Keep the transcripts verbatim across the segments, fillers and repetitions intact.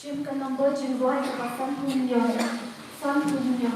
Shim ka number jingrwai kaba sanphew hynñiew, sanphew hynñiew.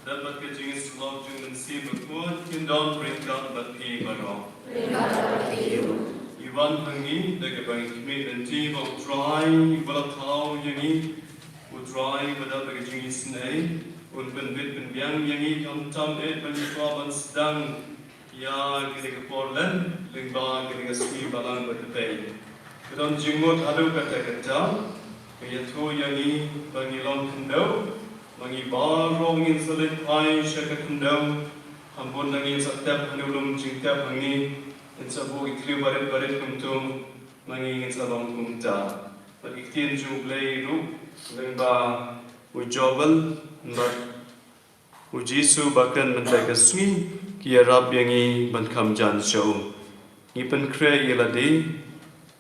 Lem bad ka jingïasyllok jong U Mynsiem Bakhuid, kin don ryngkat bad phi baroh. Ryngkat bad phi ruh. Ngi wan ha ngi da kaba ngi khmih lynti ba U Trai uba la thaw ïa ngi, U Trai uba don da ka jingisynei, un pynbit pynbiang ïa ngi khamtam eh ban ïa ban sdang ïa kane ka por lem lyngba kane ka sngi Balang Bathymmai. Ka don jingmut haduh katta katta, ka ïathuh ïa ngi ba ngi long khyndew, ba ngi baroh ngin sa leit phai sha ka khyndew. Hynrei ngin sa tep ha u lum jingtep ha ngi, ngin sa buh ki thliew barit barit kumto, ba ngi ngin sa long kumta. Bad ki ktien jong U Blei ruh lyngba u Joel bad u Jisu ba kren mynta ka sngi, ki ïarap ïa ngi ban kham jan sha u. Ngi pynkhreh ïa lade,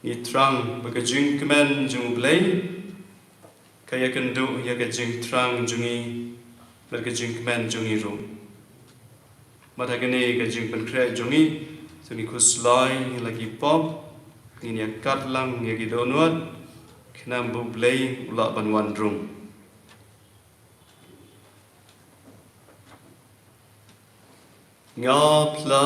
ngi thrang ba ka jingkmen jong U Blei ka ïakynduh ïa ka jingthrang jong ngi bad ka jingkmen jong ngi ruh. Bad ha kane ka jingpynkhreh jong ngi, to ngin khuslai ïa la ki pop, ngin ïa kat lang ïa ki dohnud, khnang ba U Blei u lah ban wan rung. Nga phla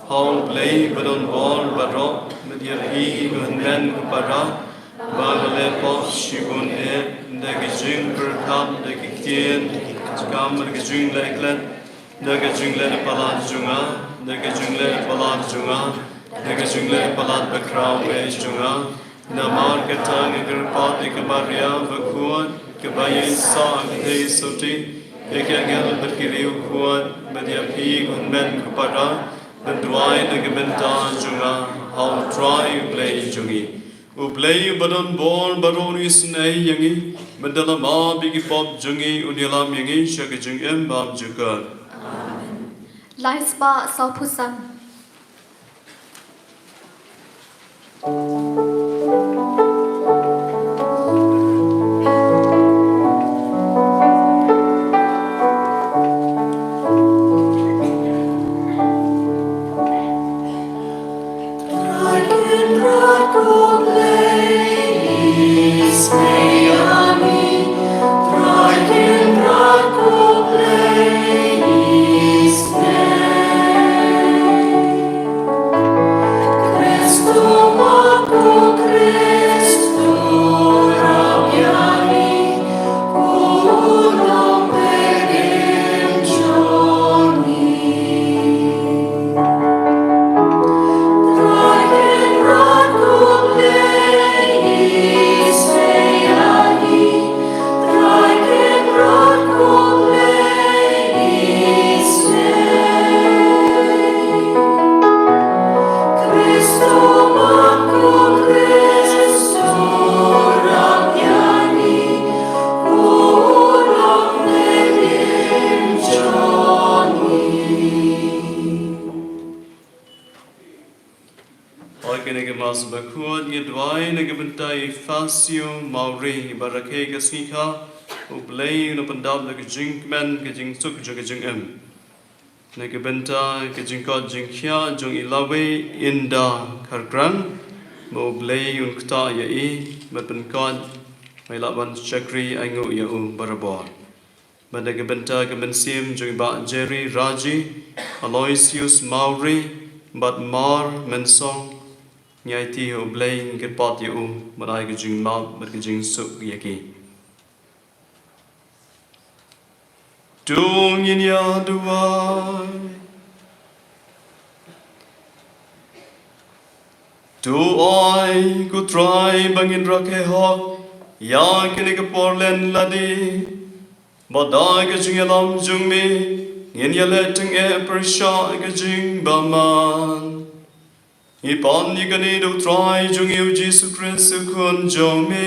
ha U Blei ba don bor baroh, bad ïa phi ko hynmen ko para, ba nga la pop shibun eh, da ka jingpyrkhat, da ki ktien, da ki kam, da ka jingleh klet, da ka jingleh palat jong nga, da ka jingleh palat jong nga, da ka jingleh palat bakhraw eh jong nga. Namar kata nga kyrpad ïa ka Maria bakhuid, kaba ïeng sah ha ka theisotti, ïa ki angel bad ki riewkhuid, bad ïa phi ko hynmen ko para, ban duwai na ka bynta jong nga ha U Trai U Blei jong ngi. U Blei uba don bor baroh un isynei ïa ngi, bad da la map ïa ki pop jong ngi un ïalam ïa ngi sha ka jingim bymjukut. Amen. Lai spah sawphew san. Oi, kane ka Mass bakhuid ngi duwai na ka bynta i Fasio Mawrie, ba rakhe ka sngi kha, U Blei un pyndap da ka jingkmen, ka jingsuk, jong ka jingim. Na ka bynta ka jingkoit jingkhiah jong i Lawei Inda Kharkrang, ba U Blei un ktah ïa i, bad pynkoit, ba i lah ban shakri ainguh ïa u barabor. Bad na ka bynta ka mynsiem jong i Bah Jerry Raji, Aloysius Mawrie, bad Mar Mynsong, ngi aiti ha U Blei, ngi kyrpad ïa u, bad ai ka jingmap, bad ka jingsuk ïa ki. To ngin ïa duwai. To ai ko Trai ba ngin rakhe hok ïa kane ka por len lade, ba da ka jingïalam jong me ngin ïaleh tyngeh pyrshah ka jingbymman. Ngi pan ïa kane da U Trai jong ngi U Jisu Khrist U Khun jong me,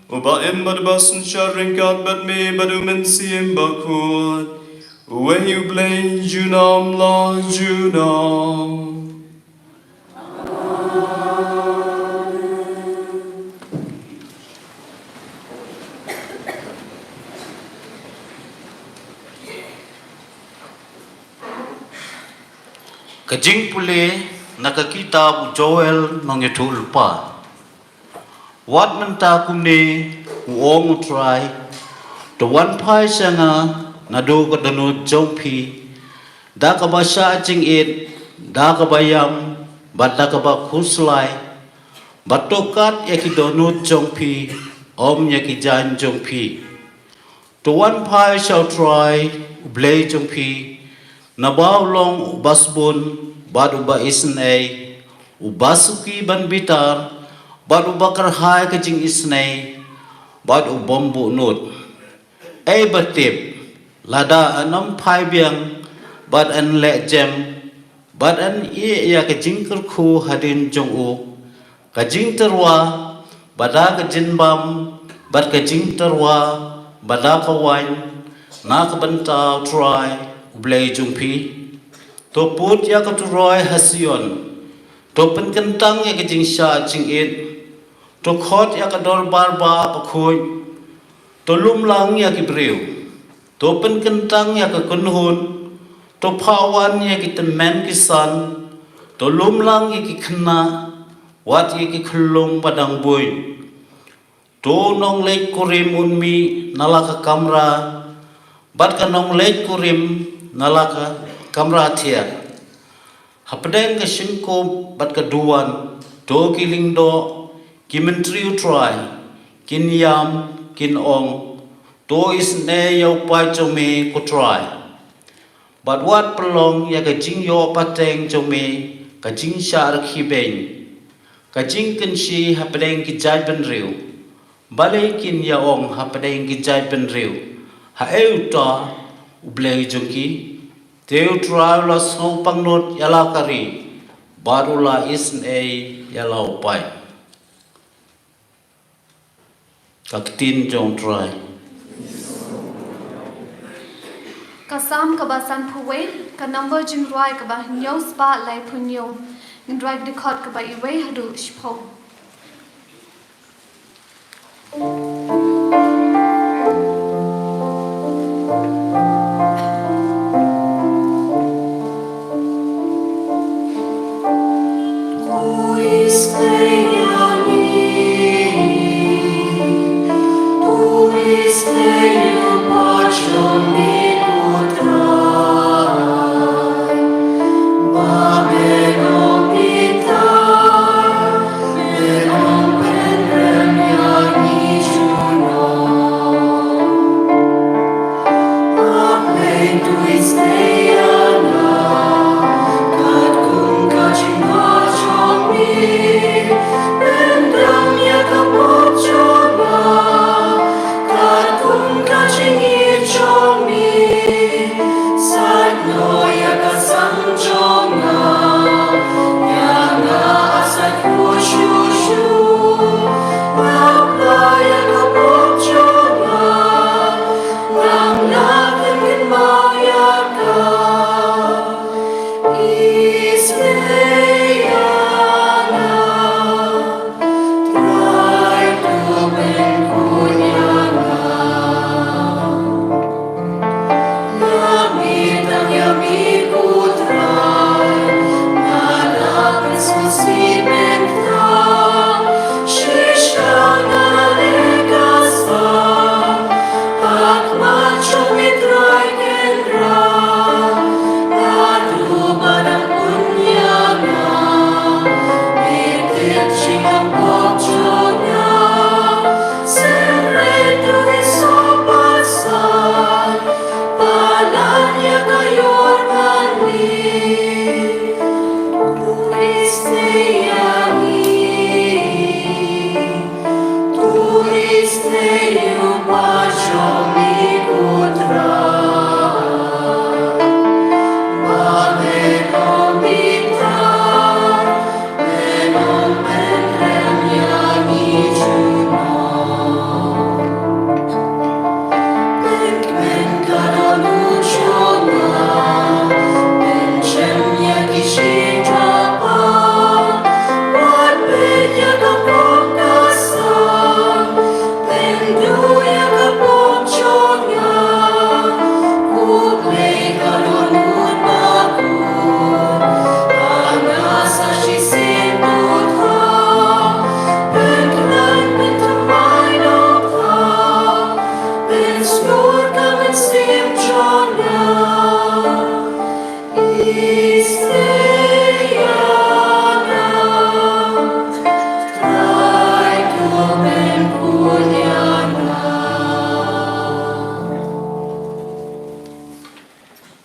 uba im bad ba synshar ryngkat bad me bad U Mynsiem Bakhuid, uwei U Blei junom la junom. Ka jingpule na ka kitab u Joel nongïathuhlypa. Wat mynta kumne u ong u Trai, to wan phai sha nga, naduh ka dohnud jong phi, da kaba shah jingit, da kaba ïam, bad da kaba khuslai, bad to kat ïa ki dohnud jong phi, ym ïa ki jaiñ jong phi. To wan phai sha U Trai, U Blei jong phi, naba u long uba sbun, bad uba isynei, uba suki ban bitar, bad uba kyrhai ka jingisynei, bad u bym buhnud. Ei ba tip, lada yn ym phai biang, bad yn leh jem, bad yn ïeh ïa ka jingkyrkhu hadien jong u, ka jingtyrwa, bad da ka jingbam, bad ka jingtyrwa, bad da ka waiñ, na ka bynta U Trai, U Blei jong phi. To put ïa ka turoi ha Sion, to pynkyntang ïa ka jingshah jingit, to khot ïa ka dorbar ba bakhuid, to lum lang ïa ki briew, to pynkyntang ïa ka kynhun, to phah wan ïa ki tymmen ki san, to lum lang ïa ki khynnah, wat ïa ki khyllung ba dang buiñ. To nongleit kurim un mih na la ka kamra, bad ka nongleit kurim na la ka kamra thiah. Hapdeng ka shynkup bad ka duwan, to ki lyngdoh, ki myntri U Trai, kin ïam, kin ong, to isynei ïa u paid jong me ko Trai. Bad wat pynlong ïa ka jingïoh pateng jong me, ka jingshah rkhie beiñ, ka jingkynshi hapdeng ki jaitbynriew. Balei kin ïa ong hapdeng ki jaitbynriew, haei uta U Blei jong ki? Te U Trai u la sngewpangnud ïa la ka ri, bad u la isynei ïa la u paid. Ka ktien jong U Trai. Ka Salm kaba sanphew wei, ka nombor jingrwai kaba hynñiew spah laiphew hynñiew. Ngin rwai dkhot kaba iwei haduh shiphew.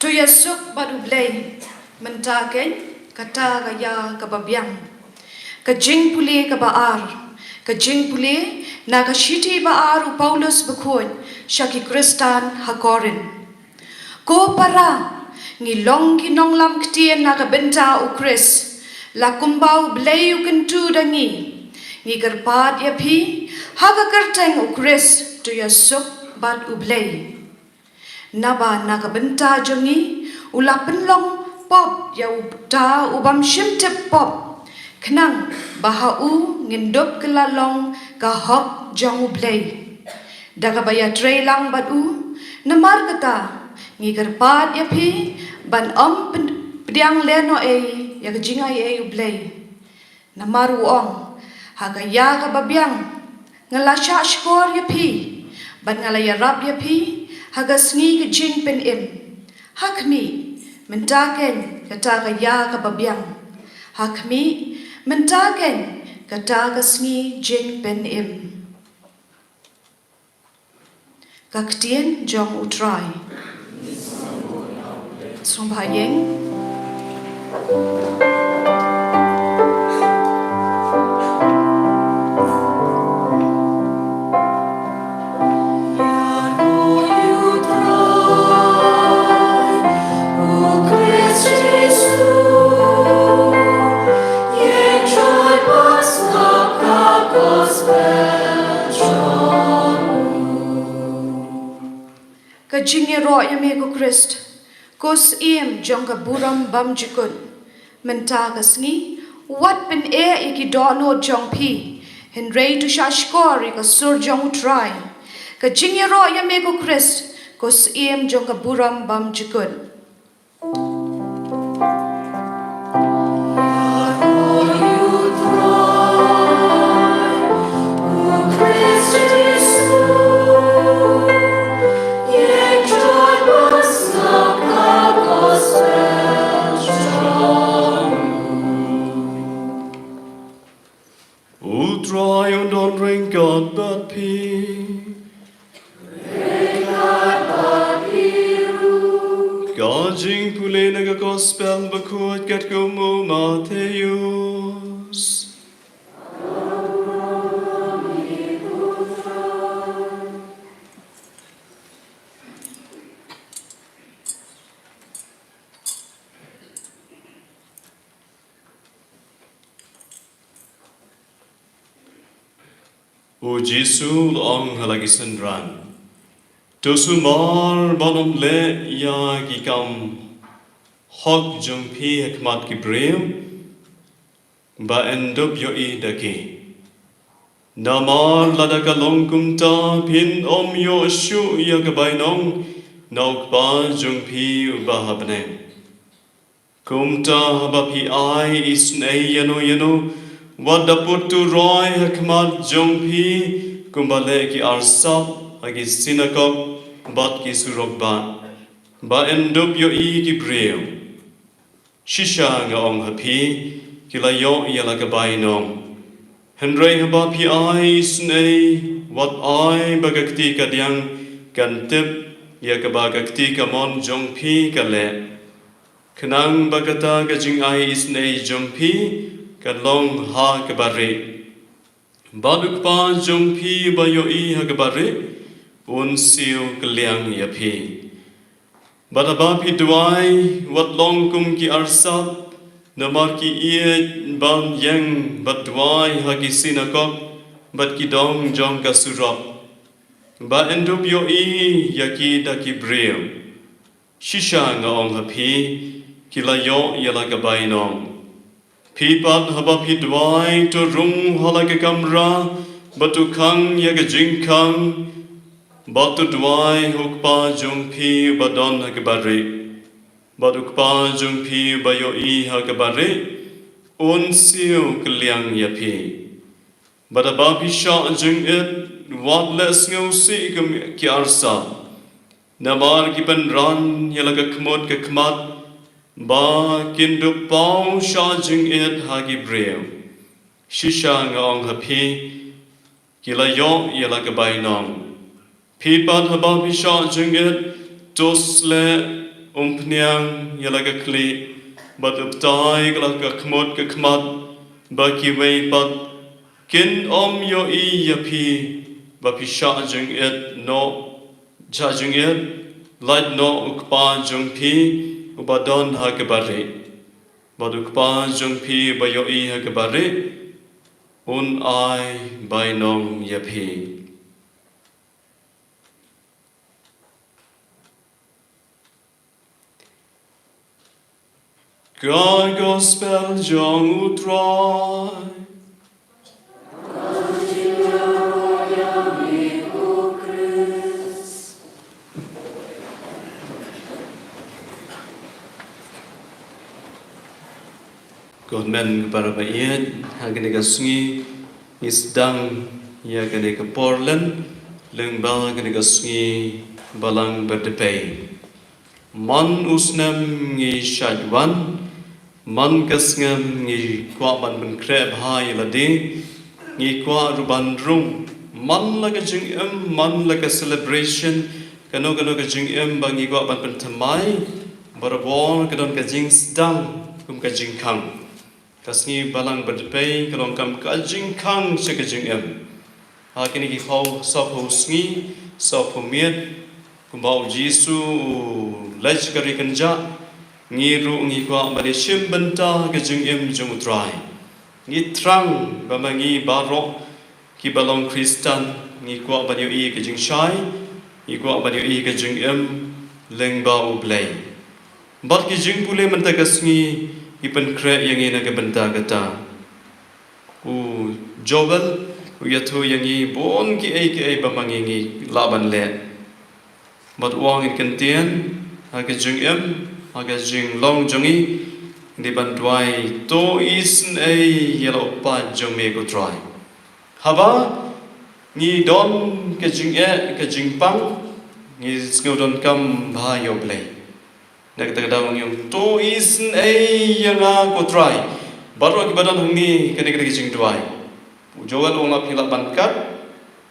To ïasuk bad U Blei. Mynta keiñ, kata ka ïa kaba biang. Ka jingpule kaba ar. Ka jingpule na ka shithi ba ar u Paulus bakhuid sha ki Khristan ha Korinth. Ko para, ngi long ki nonglam ktien na ka bynta U Khrist, la kumba U Blei u kyntu da ngi. Ngi kyrpad ïa phi, ha ka kyrteng U Khrist, to ïasuk bad U Blei. Naba na ka bynta jong ngi, u la pynlong pop ïa uta u bym shym tip pop. Khnang ba ha u ngin dup kylla long ka hok jong U Blei. Da kaba ïatrei lang bad u, namar kata, ngi kyrpad ïa phi, ban ym pyn-, pdiang lehnohei ïa ka jingai ei U Blei. Namar u ong, ha ka ïa kaba biang, nga la shah shkor ïa phi, bad nga la ïarap ïa phi, ha ka sngi ka jingpynim. Ha khmih, mynta keiñ, kata ka ïa kaba biang. Ha khmih, mynta keiñ, kata ka sngi jingpynim. Ka ktien jong U Trai. Sngewbha ïeng. Ka jingïaroh ïa me ko Khrist, ko Syiem jong ka burom bymjukut. Mynta ka sngi, wat pyneh ïa ki dohnud jong phi, hynrei to shah shkor ïa ka sur jong U Trai. Ka jingïaroh ïa me ko Khrist, ko Syiem jong ka burom bymjukut. U Trai un don ryngkat bad phi. Ka jingpule na ka Gospel bakhuid katkum u Mathaios. U Jisu u la ong ha la ki synran, to sumar bad ym leh ïa ki kam hok jong phi ha khmat ki briew, ba yn dup ïohi da ki. Namar lada ka long kumta, phin ym ïoh shuh ïa ka bainong na U Kpa jong phi uba ha bneng. Kumta haba phi ai isynei ïano ïano, wat da put turoi ha khmat jong phi, kumba leh ki arsap ha ki synagog bad ki surok bah, ba yn dup ïohi ki briew. Shisha nga ong ha phi, ki la ïoh ïa la ka bainong. Hynrei haba phi ai isynei, wat ai ba ka kti kadiang kan tip ïa kaba ka kti kamon jong phi ka leh, khnang ba kata ka jingai isynei jong phi kan long ha kaba rieh. Bad U Kpa jong phi ba ïohi ha kaba rieh, un siew kylliang ïa phi. Bad haba phi duwai, wat long kum ki arsap, namar ki ïeit ban ïeng bad duwai ha ki synagog bad ki dong jong ka surok, ba yn dup ïohi ïa ki da ki briew. Shisha nga ong ha phi, ki la ïoh ïa la ka bainong. Phi pat haba phi duwai, to rung ha la ka kamra, bad to khang ïa ka jingkhang, bad to duwai ha U Kpa jong phi uba don ha kaba rieh. Bad U Kpa jong phi uba ïohi ha kaba rieh, un siew kylliang ïa phi. Bad haba phi shah jingit, wat leh sngewsih kum ki arsap, namar ki pynran ïa la ka khmut ka khmat, ba kin dup paw shah jingit ha ki briew. Shisha nga ong ha phi, ki la ïoh ïa la ka bainong. Phi pat haba phi shah jingit, to sleh Umphniang ïa la ka khlieh, bad u bthai ïa la ka khmut ka khmat, ba kiwei pat kin ym ïohi ïa phi, ba phi shah jingit noh, shah jingit, lait noh u Kpa jong phi, uba don ha ka barieh. Bad u Kpa jong phi uba ïohi ha ka barieh, un ai bainong ïa phi. Ka Gospel jong u Trai. Ko hynmen ko para baieit, ha kane ka sngi ngi sdang ïa kane ka por len lyngba kane ka sngi Balang Bad Pei. Man u snem ngi shait wan, man ka snem ngi kwah ban pynkhreh bha ïa lade, ngi kwah ruh ban rung man la ka jingim, man la ka celebration, kano kano ka jingim ba ngi kwah ban pynthymmai, barabor ka don ka jingsdang kum ka jingkhang. Ka sngi Balang Bad Pei ka long kam ka jingkhang sha ka jingim. Ha kine ki phew, sawphew sngi, sawphew miet, kumba u Jisu u leit sha ka ri kynjah, ngi ruh ngi kwah ban ïashim bynta ka jingim jong u Trai. Ngi thrang ba ma ngi baroh kiba long Khristan, ngi kwah ban ïohi ka jingshai, ngi kwah ban ïohi ka jingim lyngba u Blei. Bad ki jingpule mynta ka sngi ki pynkhreh ïa ngi na ka bynta kata. U Joel u ïathuh ïa ngi bun kiei kiei ba ma ngi ngi lah ban leh. Bad u ong, ngin kyntien ha ka jingim, ha ka jinglong jong ngi, ngi dei ban duwai, to isynei ïa la u paid jong me ko Trai. Haba ngi don ka jingeh ka jingpang, ngi sngew donkam bha ïa u Blei. Na kata ka daw ngi ong, to isynei ïa nga ko Trai. Baroh kiba don hangne, kane ka dei ka jingduwai. U Joel u ong, la phi lah ban kat,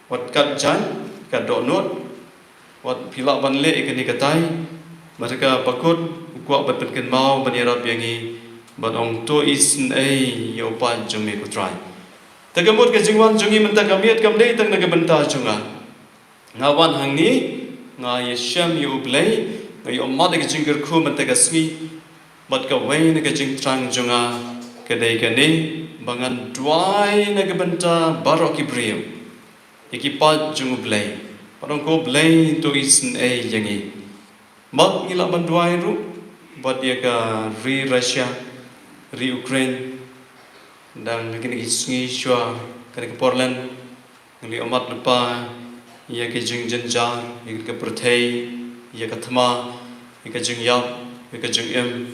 wat kat jaiñ, kat dohnud, wat phi lah ban leh ïa kane katai. Bad ka bakut u kwah ban pynkynmaw ban ïarap ïa ngi, ban ong, to isynei ïa u paid jong me ko Trai. Te ka mut ka jingwan jong ngi mynta ka miet kam dei tang na ka bynta jong nga. Nga wan hangne, nga ïashem ïa u Blei, nga ïohmat ïa ka jingkyrkhu mynta ka sngi. Bad kawei na ka jingthrang jong nga ka dei kane, ba ngan duwai na ka bynta baroh ki briew, ïa ki paid jong u Blei. Bad ong, ko Blei, to isynei ïa ngi. Bad ngi lah ban duwai ruh bad ïa ka ri Russia, ri Ukraine. Dang ha kine ki sngi shuwa kane ka por len, ngi la ïohmat lypa ïa ka jingjynjar, ïa ka pyrthei, ïa ka thma, ïa ka jingïap, ïa ka jingim,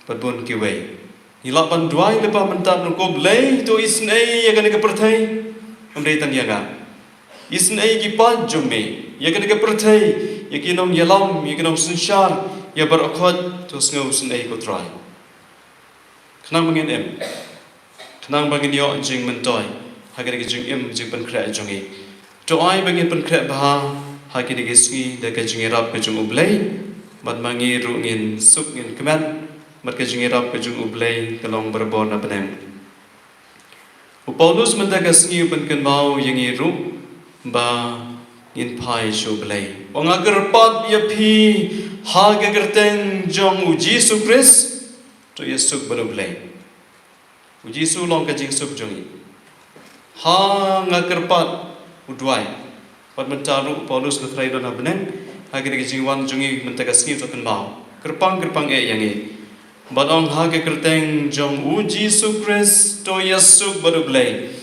bad bun kiwei. Ngi lah ban duwai lypa mynta, ko Blei, to isynei ïa kane ka pyrthei. Ym dei tang ïa nga. Isynei ïa ki paid jong me, ïa kane ka pyrthei, ïa ki nongïalam, ïa ki nongsynshar, ïa baroh khoit, to sngew isynei ko Trai. Khnang ba ngin im, khnang ba ngin ïoh jingmyntoi ha kane ka jingim jingpynkhreh jong ngi. To ai ba ngin pynkhreh bha ha kine ki sngi da ka jingïarap ka jong u Blei, bad ma ngi ruh ngin suk ngin kmen, bad ka jingïarap ka jong u Blei ka long barabor na bneng. U Paulus mynta ka sngi u pynkynmaw ïa ngi ruh ba ngin phai sha u Blei. Ong, nga kyrpad ïa phi ha ka kyrteng jong u Jisu Khrist, to ïasuk bad u Blei. U Jisu u long ka jingsuk jong ngi. Ha nga kyrpad, u duwai. Bad mynta ruh u Paulus, nga tharai don ha bneng, ha kane ka jingwan jong ngi mynta ka sngi, u kynmaw kyrpang kyrpang eh ïa ngi. Bad ong, ha ka kyrteng jong u Jisu Khrist, to ïasuk bad u Blei.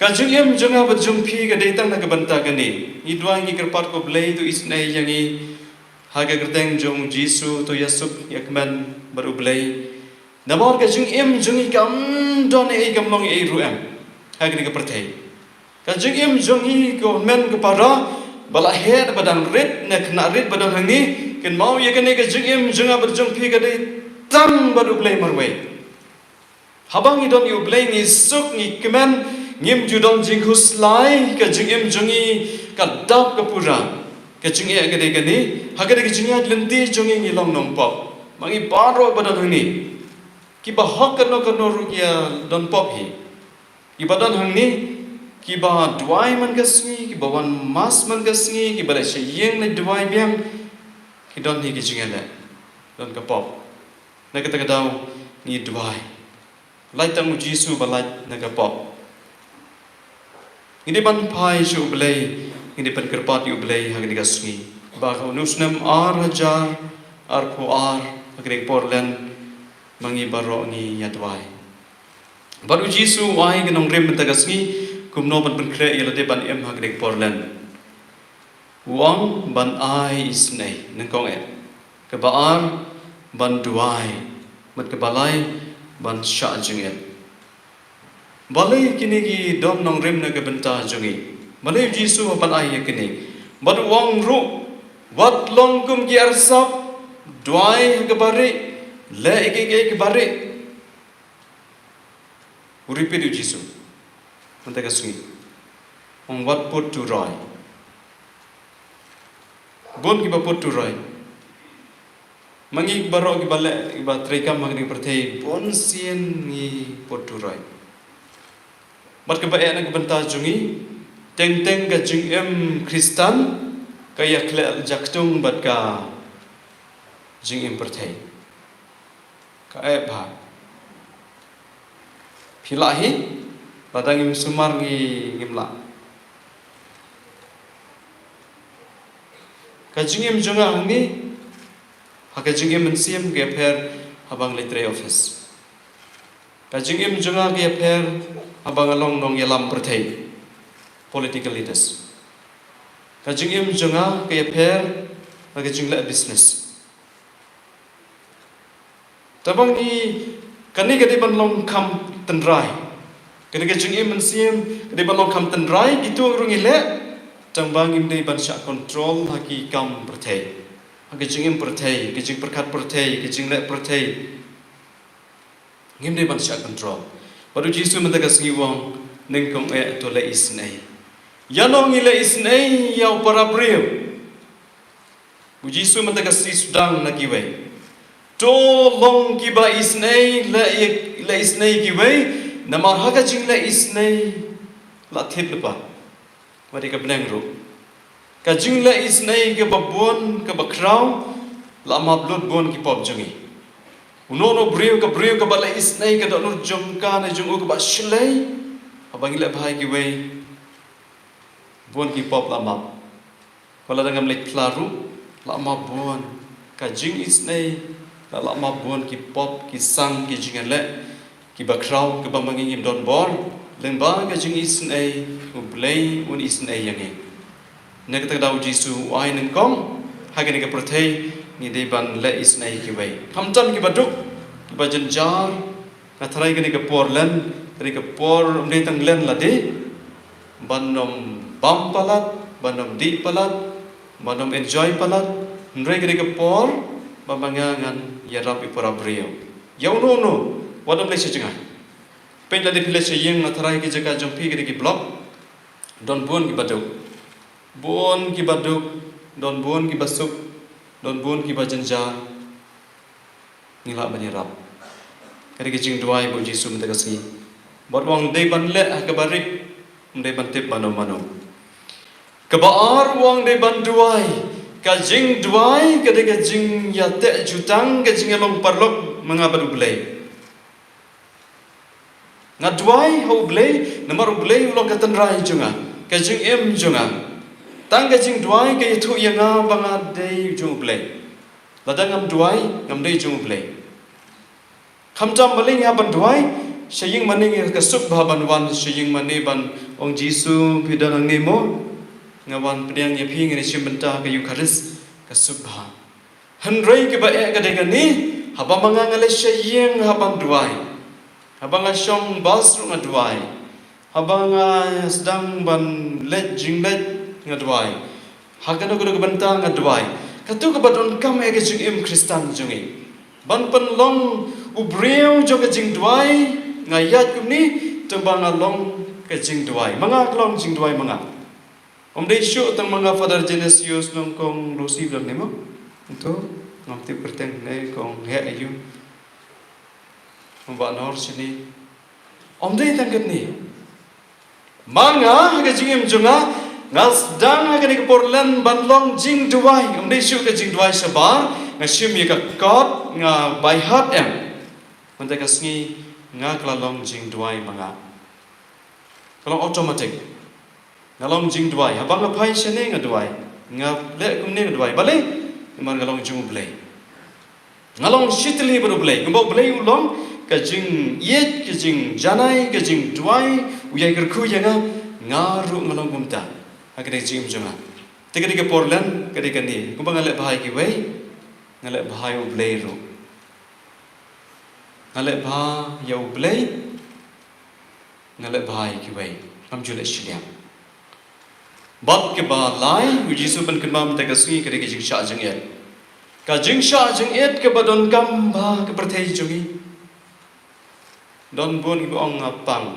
Ka jingim jong nga bad jong phi ka dei tang na ka bynta kane. Ngi duwai, ngi kyrpad, ko Blei, to isynei ïa ngi. Ha ka kyrteng jong u Jisu, to ïasuk ïakmen bad u Blei. Namar ka jingim jong ngi kam don ei, kam long ei ruh em ha kane ka pyrthei. Ka jingim jong ngi, ko hynmen ko para, ba la heh, ba dang rit, ne khynnah rit ba don hangne, kynmaw ïa kane, ka jingim jong nga bad jong phi ka dei tang bad u Blei marwei. Haba ngi don ïa u Blei, ngi suk, ngi kmen, ngim ju don jingkhuslai, ka jingim jong ngi ka dap ka pura. Ka jingeh ka dei kane, ha kane ka jingïaid lynti jong ngi ngi long nongpop. Ma ngi baroh ba don hangne, kiba hok kano kano ruh ki ïa don pop hi. Kiba don hangne, kiba duwai man ka sngi, kiba wan mass man ka sngi, kiba leit sha ïing leit duwai biang, ki don hi ka jingeh leh, don ka pop. Na kata ka daw ngi duwai. Lait tang u Jisu ba lait na ka pop. Ngi dei ban phai sha U Blei, ngi dei ban kyrpad ïa U Blei ha kane ka sngi. Ba ha une u snem ar hajar arphew ar, ha kane ka por len, ma ngi baroh ngi ïa duwai. Bad u Jisu u ai ka nongrim mynta ka sngi, kumno ban pynkhreh ïa lade ban im ha kane ka por len. U ong ban ai isynei, nyngkong eh. Kaba ar, ban duwai. Bad kaba lai, ban shah jingit. Balei kine ki don nongrim na ka bynta jong ngi? Balei u Jisu u ban ai ïa kine? Bad u ong ruh, wat long kum ki arsap, duwai ha kaba rieh, leh ïa kiei kiei ha kaba rieh. U repeat u Jisu. Mynta ka sngi. Ong wat put turoi. Bun kiba put turoi. Ma ngi baroh kiba leh, kiba treikam ha kane ka pyrthei, bun sien ngi put turoi. Bad kaba eh na ka bynta jong ngi, teng teng ka jingim Khristan, ka ïa khleh jaktung bad ka jingim pyrthei. Ka eh bha. Phi lah hi, lada ngim sumar ngi ngim lah. Ka jingim jong nga hangne, ha ka jingim mynsiem ka ïapher haba nga leit trei office. Ka jingim jong nga ka ïapher haba nga long nongïalam pyrthei, political leaders. Ka jingim jong nga ka ïapher ha ka jingleh business. Tangba ngi, kane ka dei ban long kham tynrai. Kane ka jingim mynsiem ka dei ban long kham tynrai, kito ruh ngi leh. Tangba ngim dei ban shah control ha ki kam pyrthei, ha ka jingim pyrthei, ka jingpyrkhat pyrthei, ka jingleh pyrthei. Ngim dei ban shah control. Bad u Jisu mynta ka sngi u ong, nyngkong eh to leh isynei. Ïano ngi leh isynei ïa u para briew? U Jisu mynta ka sngi sdang na kiwei. To long kiba isynei, leh, leh isynei kiwei, namar ha ka jingleh isynei la thied lypa. Wat ïa ka bneng ruh. Ka jingleh isynei kaba bun, kaba khraw, la map lut bun ki pop jong ngi. Uno uno u briew, ka briew kaba leh isynei ka dohnud jong ka ne jong u kaba shlei, haba ngi leh bha ïa kiwei, bun ki pop la map. Wat lada ngam leit phla ruh, la map bun ka jingisynei, la, la map bun ki pop, ki sang, ki jingeh leh kiba khraw, kiba ma ngi ngim don bor. Lyngba ka jingisynei, U Blei un isynei ïa ngi. Na kata ka daw u Jisu u ai nyngkong, ha kane ka pyrthei ngi dei ban leh isynei ïa kiwei. Khamtam kiba duk, kiba jynjar, nga tharai kane ka por len, kane ka por ym dei tang len lade ban ym bam palat, ban ym dih palat, ban ym enjoy palat. Hynrei kane ka por ba ma nga ngan ïarap ïa u para briew. Ïa uno uno, wat ym leit sha jngai. Peit lade phi leit sha ïing, nga tharai ki jaka jong phi, kine ki block, don bun kiba duk. Bun kiba duk, don bun kiba suk, don bun kiba jynjar. Ngi lah ban ïarap. Ka dei ka jingduwai ba u Jisu mynta ka sngi. Bad u ong dei ban leh ha kaba rieh, ym dei ban tip mano mano. Kaba ar u ong dei ban duwai. Ka jingduwai ka dei ka jingïateh jutang, ka jingïalong paralok ma nga bad U Blei. Nga duwai ha U Blei, namar U Blei u long ka tynrai jong nga, ka jingim jong nga. Tang ka jingduwai ka ïathuh ïa nga ba nga dei jong U Blei. Lada ngam duwai, ngam dei jong U Blei. Khamtam balei ngi hap ban duwai? Sha ïing mane ngi ka suk bha ban wan sha ïing mane ban ong, Jisu, phi don hangne mo? Nga wan pdiang ïa phi, ngan ïashim bynta ha ka Eukharist, ka suk bha. Hynrei kaba eh ka dei kane, haba ma nga nga leit sha ïing hap ban duwai. Haba nga shong bus ruh nga duwai. Haba nga sdang ban leit jingleit nga duwai. Ha kano kano ka bynta nga duwai. Kato kaba donkam ha ka jingim Khristan jong ngi. Ban pynlong u briew jong ka jingduwai, nga ïaid kumne, tangba nga long ka jingduwai. Ma nga ka long jingduwai ma nga. Ym dei shuh tang ma nga Father Genesius Nongkong Lucy Blang ne mo. Nto ngam tip kyrteng ne kong he ayu. Ym ba nor sini. Ym dei tang katne. Ma nga ha ka jingim jong nga, nga sdang ha kane ka por len ban long jingduwai. Ym dei shuh ka jingduwai shabar, nga shim ïa ka kot, nga bai hat em. Mynta ka sngi nga ka la long jingduwai ma nga. Ka long automatic. Nga long jingduwai. Haba nga phai shane nga duwai. Nga leh kumne nga duwai. Balei? Namar nga long jong U Blei. Nga long shitylli bad U Blei. Kumba U Blei u long ka jingïeit, ka jingjanai, ka jingduwai, u ïai kyrkhu ïa nga, nga ruh nga long kumta. Ha ka dei jingim jong nga. Te ka dei ka por len, ka dei kane. Kumba nga leh bha ïa kiwei, nga leh bha ïa U Blei ruh. Nga leh bha ïa U Blei, nga leh bha ïa kiwei. Ngam ju leh shiliang. Bad kaba lai, u Jisu u pynkynmaw mynta ka sngi ka dei ka jingshah jingit. Ka jingshah jingit kaba donkam bha ha ka pyrthei jong ngi. Don bun kiba ong nga pang.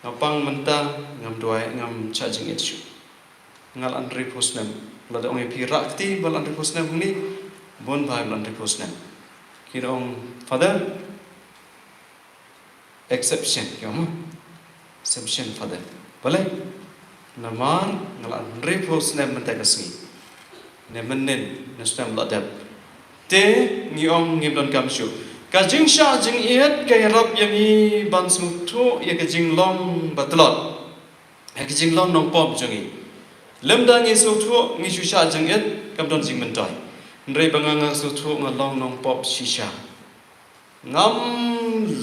Nga pang mynta, ngam duwai, ngam shah jingit shuh. Nga la hynriewphew snem. Lada ong ïa phi rah kti ba la hynriewphew snem hangne. Bun bha ba la hynriewphew snem. Ki ong, Father, exception, ki ong, exception, Father. Balei? Namar nga la hynriewphew snem mynta ka sngi. Ne mynnin, ne snem la dep. Te ngi ong ngim donkam shuh. Ka jingshah jingit ka ïarap ïa ngi ban sngewthuh ïa ka jinglong ba tlot. Ïa ka jinglong nongpop jong ngi. Lymda ngi sngewthuh ngi shu shah jingit, kam don jingmyntoi. Hynrei ba nga nga sngewthuh nga long nongpop shisha. Ngam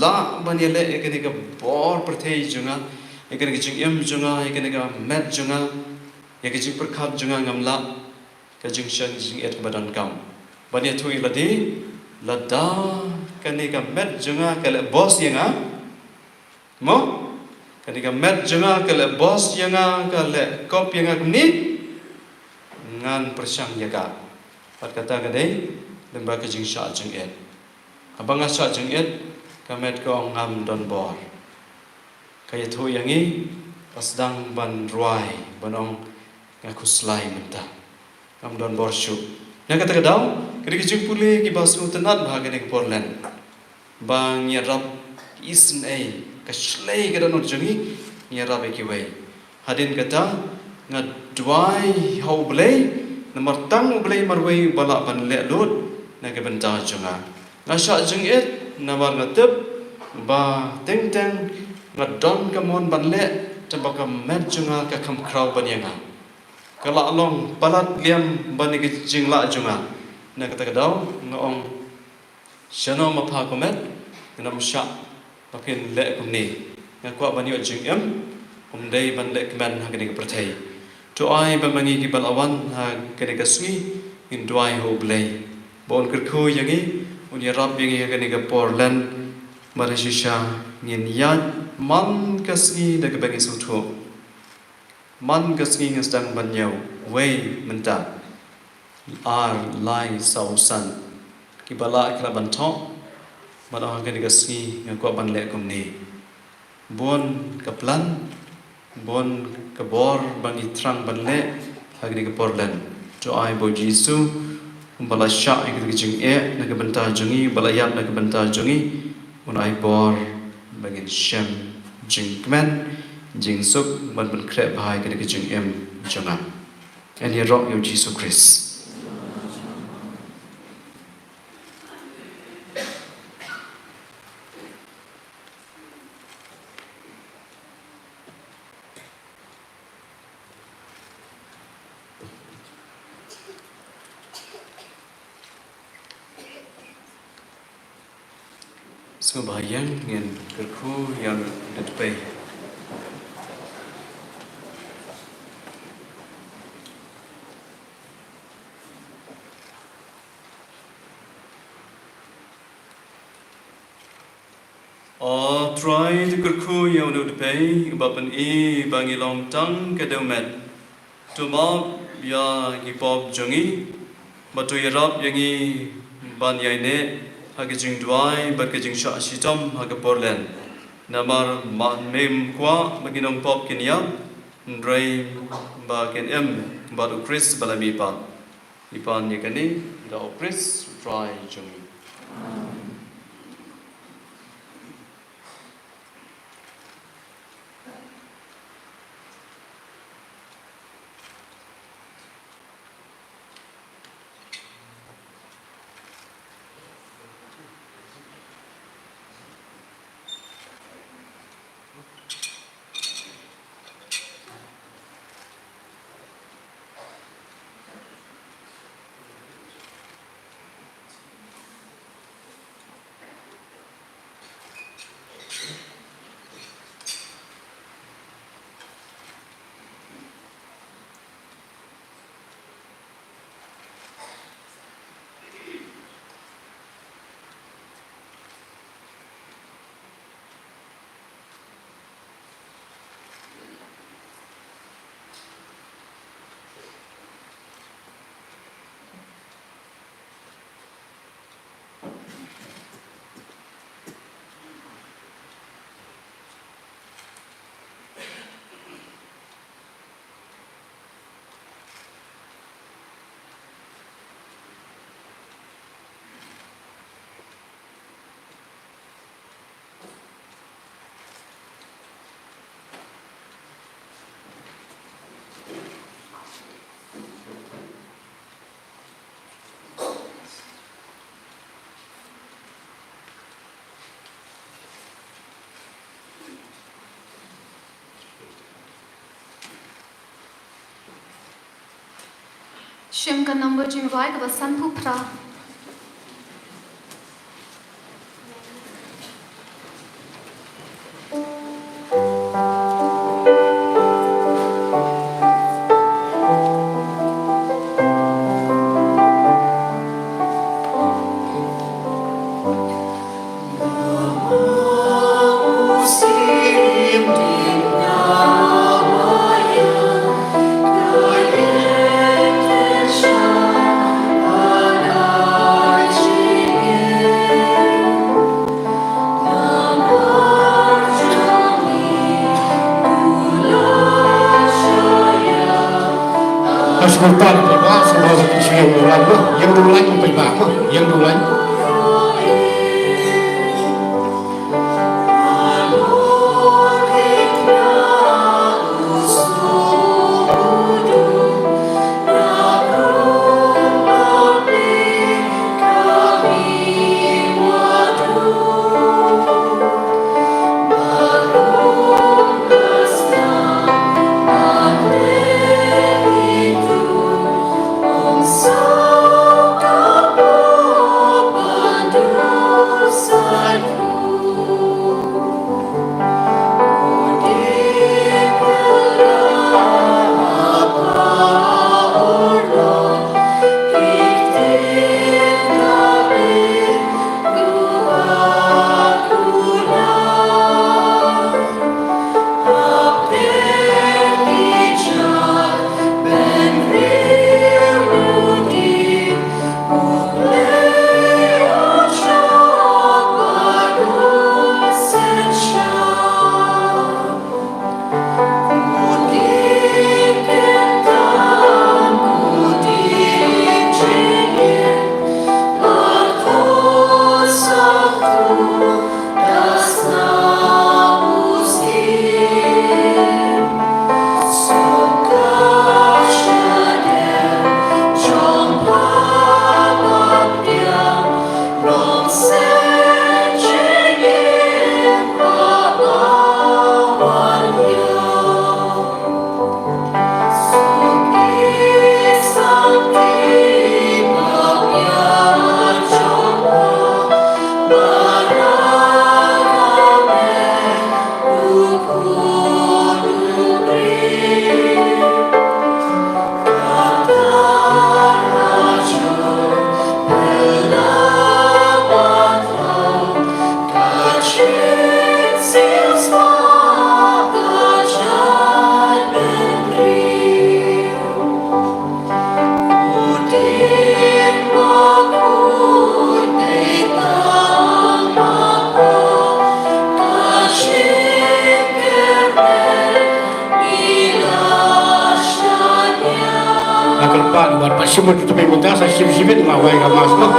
lah ban ïaleh ïa kane ka bor pyrthei jong nga, ïa kane ka jingim jong nga, ïa kane ka met jong nga, ïa ka jingpyrkhat jong nga ngam lah, ka jingshah jingit kaba donkam. Ban ïathuh ïa lade, lada kane ka met jong nga ka leh boss ïa nga, mo? Kane ka met jong nga ka leh boss ïa nga, ka leh kop ïa nga kumne, ngan pyrshang ïa ka. Bad kata ka dei lyngba ka jingshah jingit. Haba nga shah jingit, ka met ka ong ngam don bor. Ka ïathuh ïa ngi, ka sdang ban rwai, ban ong nga khuslai mynta. Ngam don bor shuh. Na kata ka daw, ka dei ka jingpule kiba sngewtynnat bha kane ka por len. Ba ngi ïarap isynei, ka shlei ka dohnud jong ngi, ngi ïarap ïa kiwei. Hadien kata, nga duwai ha U Blei, namar tang U Blei marwei uba lah ban leh lut, na ka bynta jong nga. Nga shah jingit, namar nga tip, ba teng teng, nga don ka mon ban leh, tangba ka met jong nga ka kham khraw ban ïa nga. Ka la long palat liam ban ïa ka jinglah jong nga. Na kata ka daw, nga ong, shano ma pha ko met, ngan ym shah, ba phin leh kumne. Nga kwah ban ïoh jingim, ym dei ban leh kmen ha kane ka pyrthei. To ai ba ma ngi kiba la wan ha kane ka sngi, ngin duwai ha U Blei. Ba un kyrkhu ïa ngi, un ïarap ïa ngi ha kane ka por len, ba da shisha ngin ïaid man ka sngi da kaba ngi sngewthuh. Man ka sngi nga sdang ban ñiew, wei mynta. Ar, lai, saw, san. Kiba lah ki lah ban thoh. Ban ong ha kane ka sngi nga kwah ban leh kumne. Bun ka plan, bun ka bor ba ngi thrang ban leh ha kane ka por len. To ai ba U Jisu, uba la shah ïa ka jingeh na ka bynta jong ngi, uba la ïap na ka bynta jong ngi, un ai bor ba ngin shem jingkmen, jingsuk, ban pynkhreh bha ïa kane ka jingim jong nga. Yn ïaroh ïa U Jisu Khrist. Sngewbha ïa ngin kyrkhu ïa u Dei Tpei. O Trai, to kyrkhu ïa u Dei Tpei, uba pyni ba ngi long tang ka dewmet. To map ïa ki pop jong ngi, bad to ïarap ïa ngi ban ïaineh ha ka jingduwai bad ka jingshah shitom ha ka por len. Namar ma, mem kwah ba ki nongpop kin ïap, Hynrei ba kin im bad U Khrist ba la mihpat. Ngi pan ïa kane da U Khrist U Trai jong ngi. Shem ka number jingrwai kaba sanphew phra. Sngewbha, sngewbha, sngewbha, sngewbha, ïeng dulai, sngewbha, ïeng dulai. Shim, mynta sa shim shibit, la wai ka mass noh.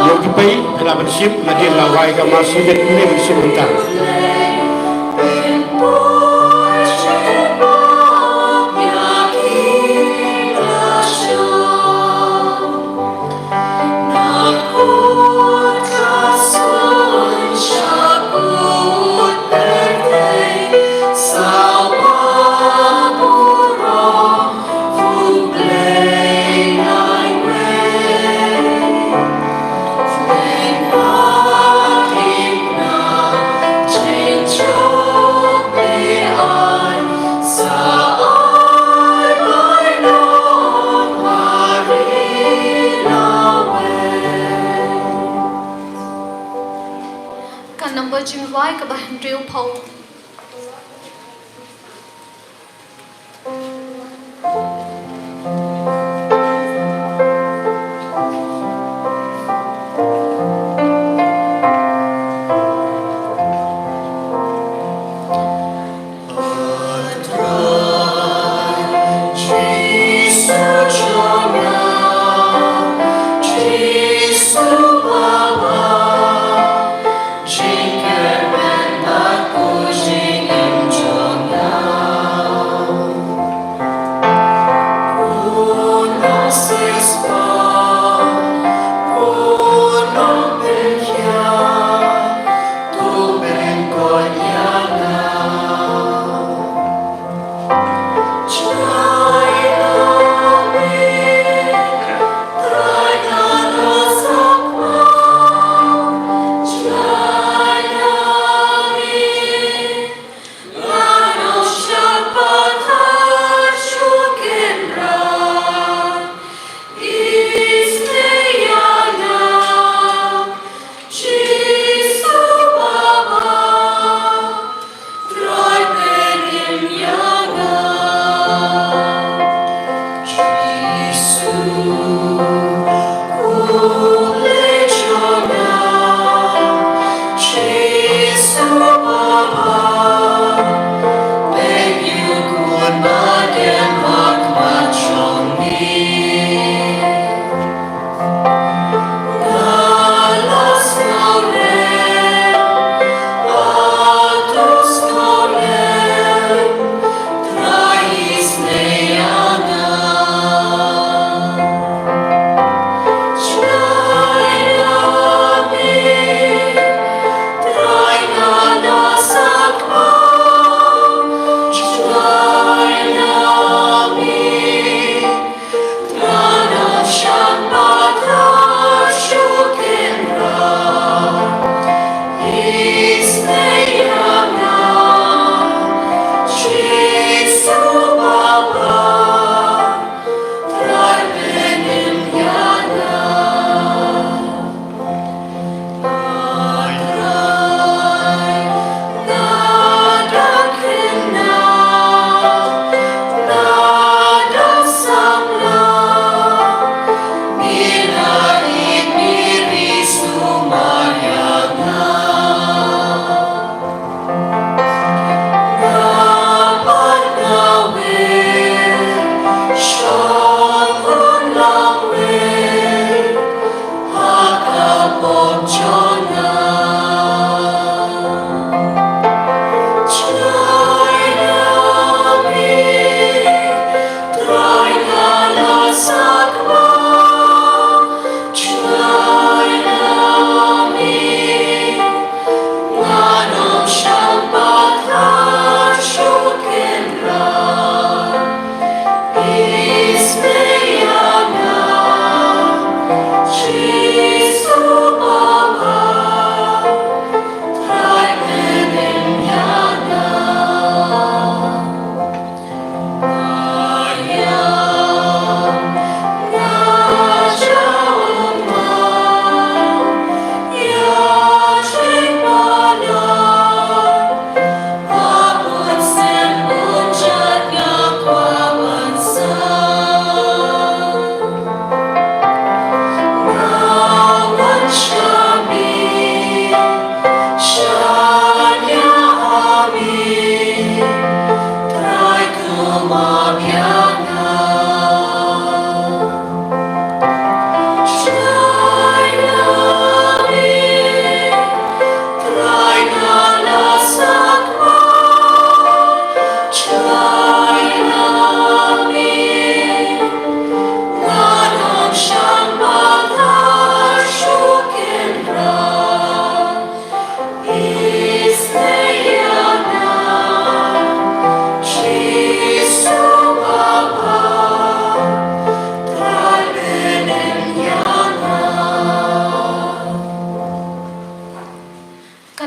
Ïa u kpa, la ban shim, nadien la wai ka mass shibit, mynne ban shim mynta. Ka number jingrwai kaba hynriew phew.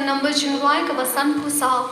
Number jingrwai kaba sanphew saw.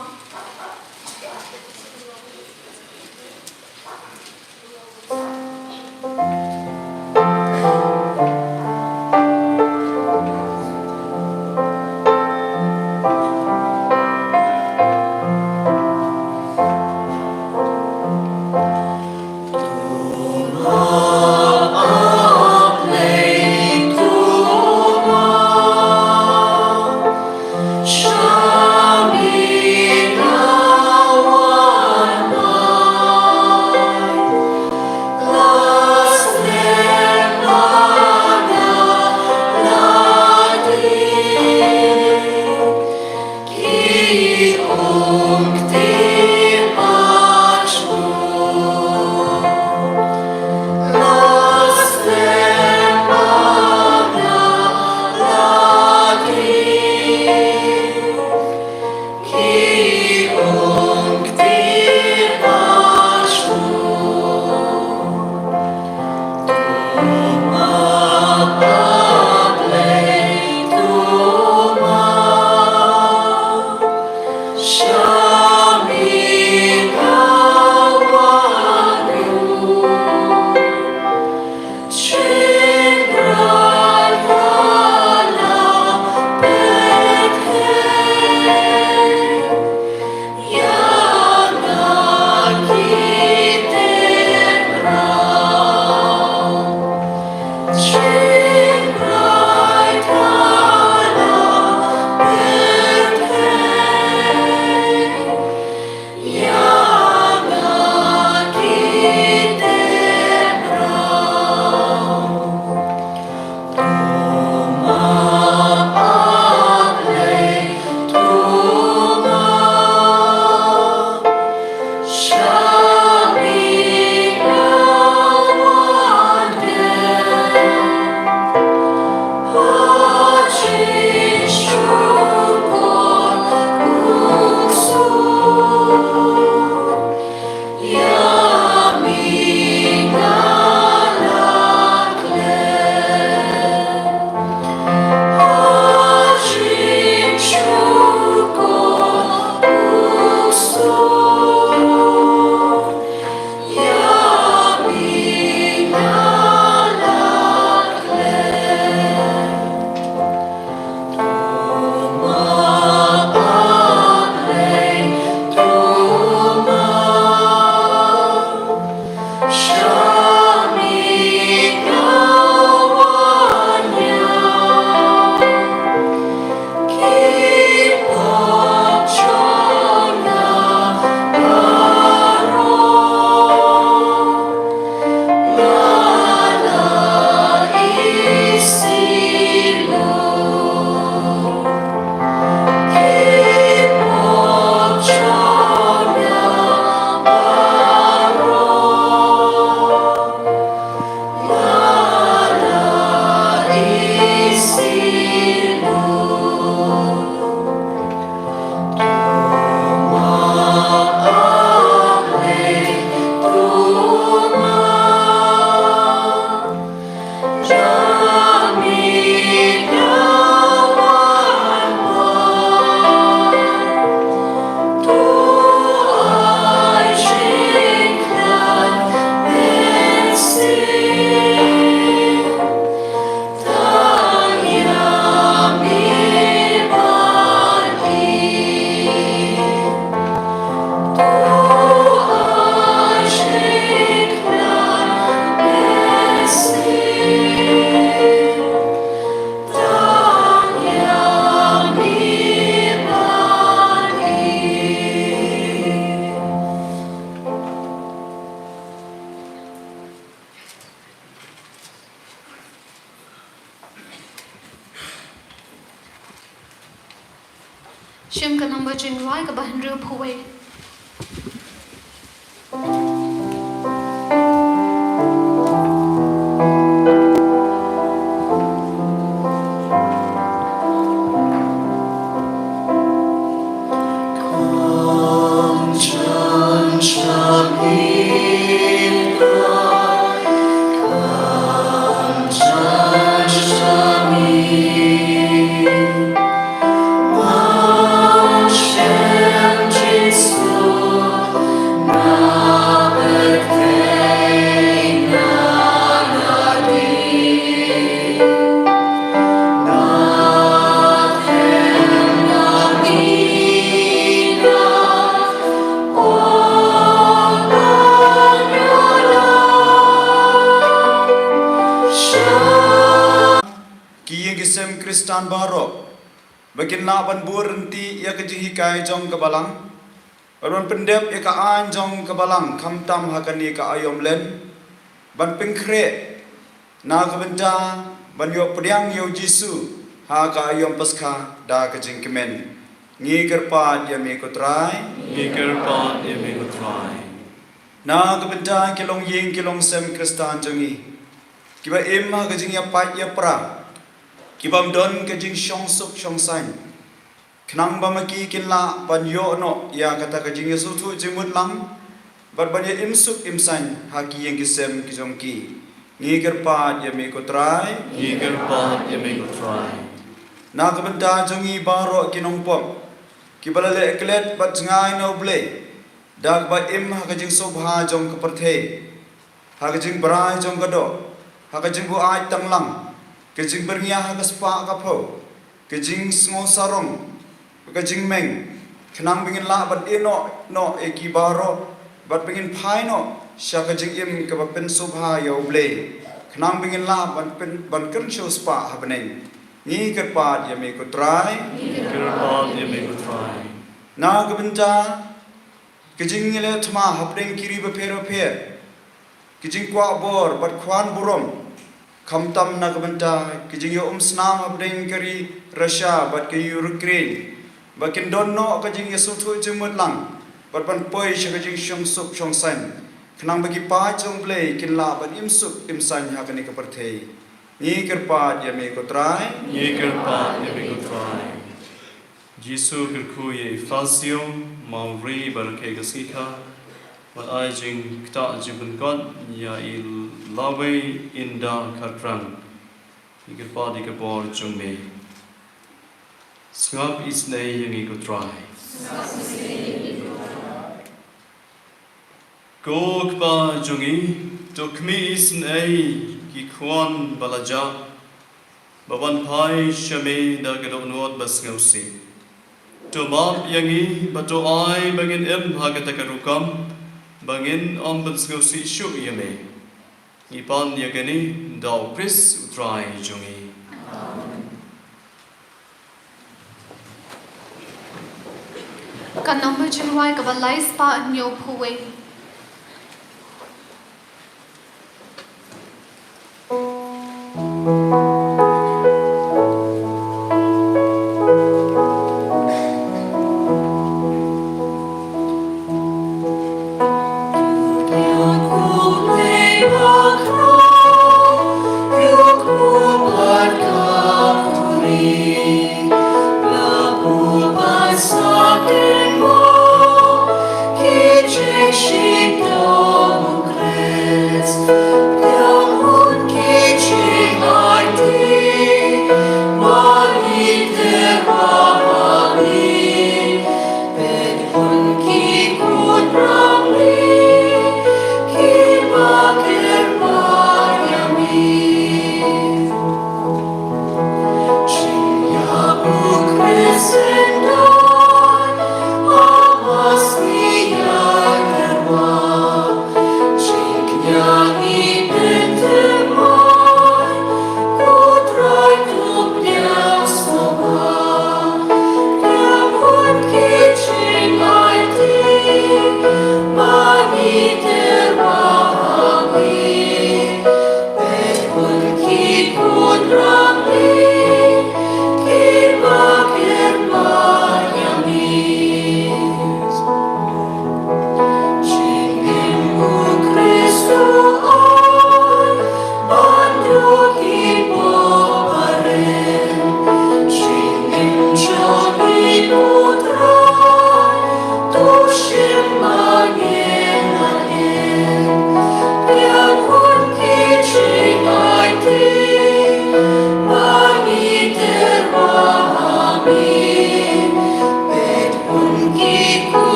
Shim ka number jingrwai kaba hynriewphew wei. Khristan baroh ba kin lah ban bun ryntih ïa ka jinghikai jong ka Balang, bad ban pyndep ïa ka aiñ jong ka Balang khamtam ha kane ka aïom len, ban pynkhreh na ka bynta ban ïoh pdiang ïa u Jisu ha ka aïom Paskha da ka jingkmen. Ngi kyrpad ïa me ko Trai. Ngi kyrpad ïa me ko Trai. Na ka bynta ki longïing ki longsem Khristan jong ngi, kiba im ha ka jingïapait ïapra, kibym don ka jingshong suk shong saiñ, khnang ba ma ki kin lah ban ïoh noh ïa kata ka jingïasngewthuh jingmut lang, bad ban ïa im suk im saiñ ha ki ïing ki sem ki jong ki. Ngi kyrpad ïa me ko Trai. Ngi kyrpad ïa me ko Trai. Na ka bynta jong ngi baroh ki nongpop, kiba la leh klet bad jngai na U Blei da kaba im ha ka jingsngewbha jong ka pyrthei, ha ka jingbrai jong ka doh, ha ka jingbuaid tang lang, ka jingbyrngia ha ka spah ka phew, ka jingsngewsarong, ka jingmeng, khnang ba ngin lah ban ïehnoh noh ïa ki baroh, bad ba ngin phai noh sha ka jingim kaba pynsngewbha ïa U Blei, khnang ba ngin lah ban pyn, ban kren sha u spah ha bneng. Ngi kyrpad ïa me ko Trai. Ngi kyrpad ïa me ko Trai. Na ka bynta ka jingïaleh thma hapdeng ki ri bapher bapher, ka jingkwah bor bad khwan burom, khamtam na ka bynta ka jingïaumsnam hapdeng ka ri Russia bad ka Ukraine, ba kin don noh ka jingïasngewthuh jingmut lang, bad ban poi sha ka jingshong suk shong saiñ, khnang ba ki paid jong U Blei kin lah ban im suk im saiñ ha kane ka pyrthei. Ngi kyrpad ïa me ko Trai. Ngi kyrpad ïa me ko Trai. Jisu kyrkhu ïa i Pharisi, ma u ri ba rakhe ka sngi kha, bad ai jingktah jingpynkot ïa i lawei ynda khatrang. Ngi kyrpad ïa ka bor jong me. Sngap isynei ïa ngi ko Trai. Ko Kpa jong ngi, to khmih isynei ki khwan ba la jah, ba wan phai sha me da ka dohnud ba sngewsih. To map ïa ngi, bad to ai ba ngin im ha kata ka rukom ba ngin ym pynsngewsih shuh ïa me. Ngi pan ïa kane da u Khrist u Trai jong ngi. Ka nombar jingrwai kaba lai spah hynñiew phew wei.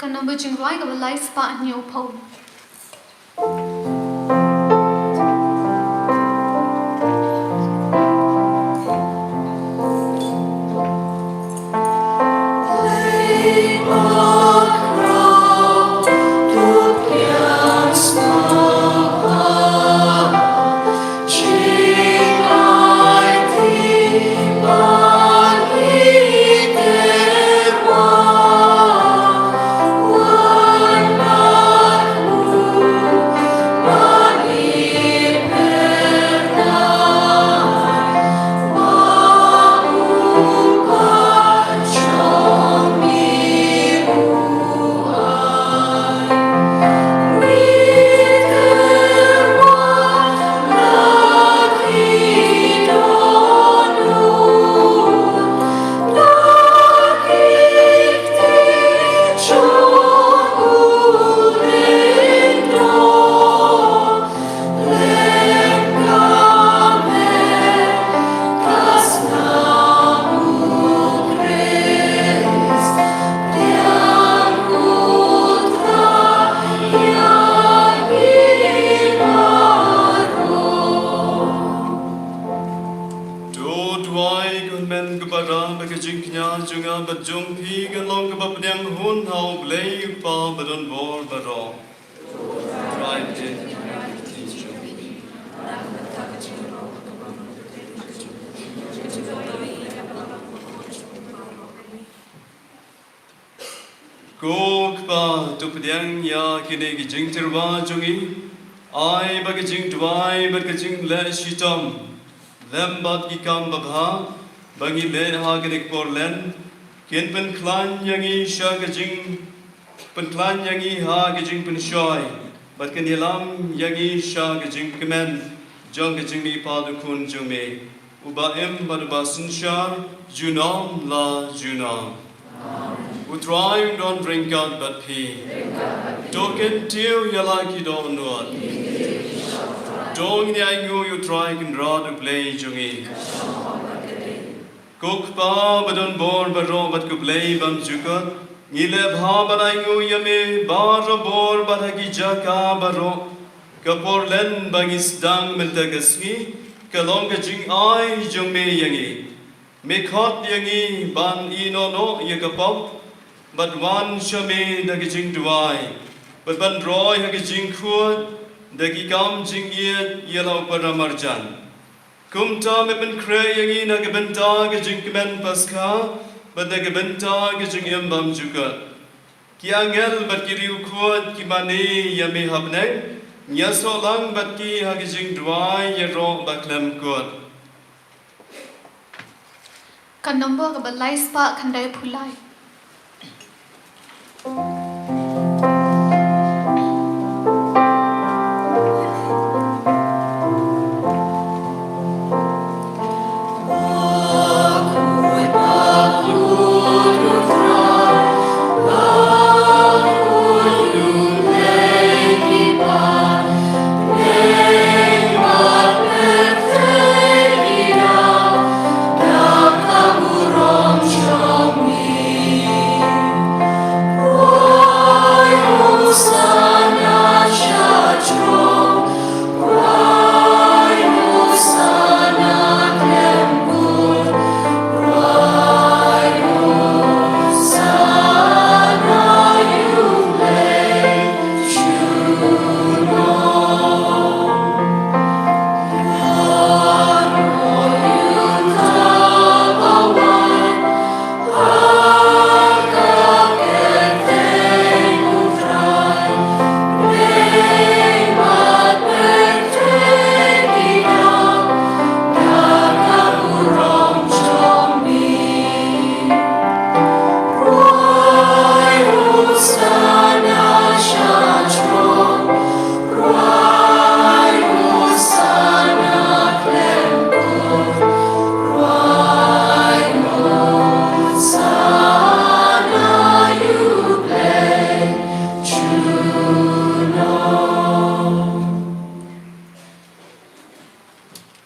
Ka nombar jingrwai kaba lai spah hynñiew phew. Ba don bor baroh. Trai, Ko Kpa, to pdiang ïa kine ki jingtyrwa jong ngi. Ai ba ki jingduwai bad ki jingleh shitom lem bad ki kam babha ba ngi leh ha kane ka por lent, kin pynkhlaiñ ïa ngi sha ka jing, pynkhlaiñ ïa ngi ha ka jingpynshoi, bad kin ïalam ïa ngi sha ka jingkmen jong ka jingmihpat u Khun jong me, uba im bad uba synshar junom la junom. U Trai un don ryngkat bad phi. To kyntiew ïa la ki dohnud. To ngin ïa ainguh ïa u Trai Kynrad u Blei jong ngi. Ko Kpa ba don bor baroh bad ko Blei bymjukut, ngi leh bha ban ainguh ïa me barabor bad ha ki jaka baroh. Ka por lent ba ngi sdang mynta ka sngi ka long ka jingai jong me ïa ngi. Me khot ïa ngi ban ïehnoh noh ïa ka pop bad wan sha me da ka jingduwai bad ban roi ha ka jingkhuid da ki kam jingïeit ïa la u paramarjan. Kumta me pynkhreh ïa ngi na ka bynta ka jingkmen Paskha bad na ka bynta ka jingim bymjukut. Ki angel bad ki riewkhuid ki mane ïa me ha bneng, ngi ïasoh lang bad ki ha ka jingduwai ïaroh ba khlem kut. Ka nombor kaba lai spah khyndai phew lai.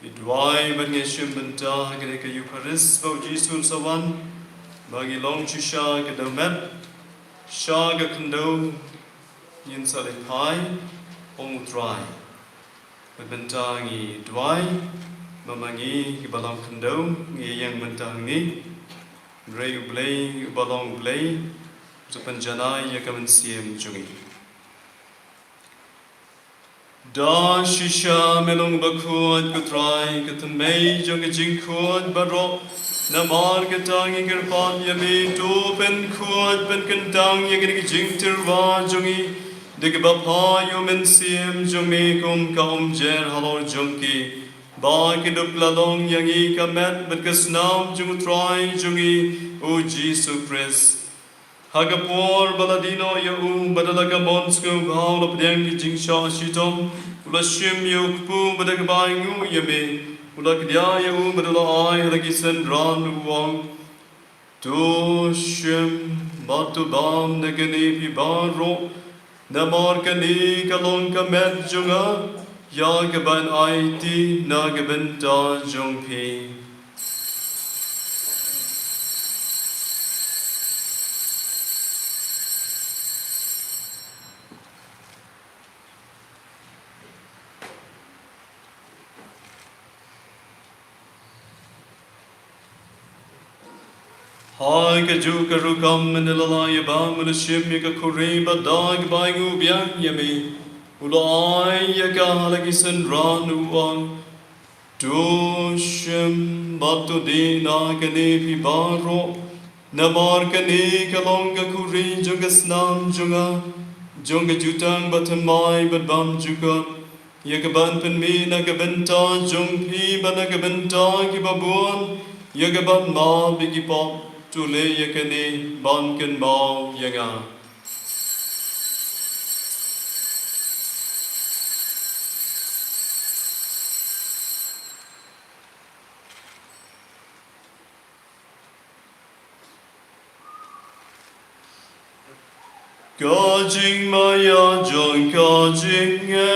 Ngi duwai bad ngi shim bynta ha kane ka Eukharist ba u Jisu un sa wan, ba ngi long shisha ka dewmet, sha ka khyndew ngin sa leit phai, ong u Trai. Bad mynta ngi duwai ba ma ngi kiba long khyndew ngi ïeng bynta hangne. Hynrei U Blei uba long U Blei, u sa pynjanai ïa ka mynsiem jong ngi. Da shisha me long bakhuid ko Trai, ka thymmei jong ka jingkhuid baroh. Namar kata ngi kyrpad ïa me, to pynkhuid pynkyntang ïa kine ki jingtyrwa jong ngi da kaba phah ïa u Mynsiem jong me kum ka umjer halor jong ki, ba kin dup la long ïa ngi ka met bad ka snam jong u Trai jong ngi, u Jisu Khrist. Ha ka por ba la die noh ïa u, bad da la ka mon sngewbha u la pdiang ki jingshah shitom, u la shim ïa u kpu bad da kaba ainguh ïa me, u la kdiah ïa u bad u la ai ha la ki synran u ong: To shim bad to bam na kane phi baroh, namar kane ka long ka met jong nga, ïa kaban aiti na ka bynta jong phi. Ha kajuh ka rukom mynne la lah ïa bam u la shim ïa ka khuri bad da kaba ngi biang ïa me, u la ai ïa ka ha la ki synran u ong, to shim bad to die na kane phi baroh, namar kane ka long ka khuri jong ka snam jong nga, jong ka jutang bathymmai bad bymjukut, ïa kaban pynmih na ka bynta jong phi bad na ka bynta kiba bun, ïa kaban map ïa ki pop. To leh ïa kane ban kynmaw ïa nga. Ka jingmaïa jong ka jingeh.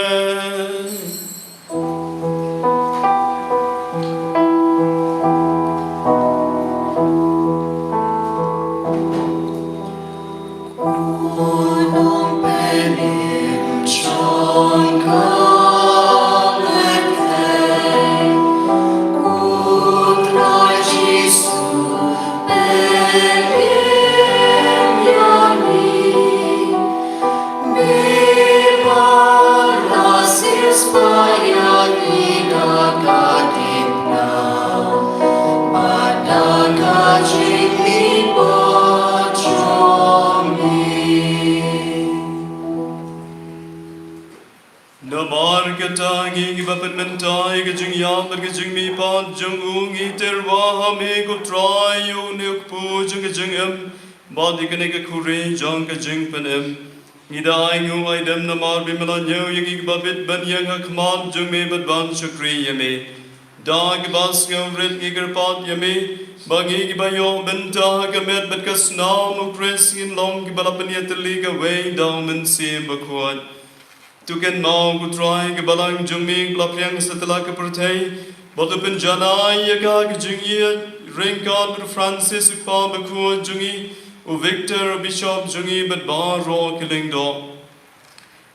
Namar kata ngi kiba pynmynta ïa ka jingïap bad ka jingmihpat jong u ngi tyrwa ha me ko Trai ïa une u kpu jong ka jingim bad ïa kane ka khuri jong ka jingpynim. Ngi da ai nguh ai dem namar ba me la ñiew ïa ngi kiba bit ban ïeng ha khmat jong me bad ban shakri ïa me. Da kiba sngewrit ngi kyrpad ïa me ba ngi kiba ïoh bynta ha ka met bad ka snam u Khrist ngin long kiba la pynïatylli kawei da u Mynsiem Bakhuid. To kynmaw ko Trai ka balang jong me ba la pdiang satlak ka pyrthei, bad to pynjanai ïa ka ha ka jingïeit ryngkat bad u Francis u kpa bakhuid jong ngi, u Victor u bishop jong ngi bad baroh ki lyngdoh.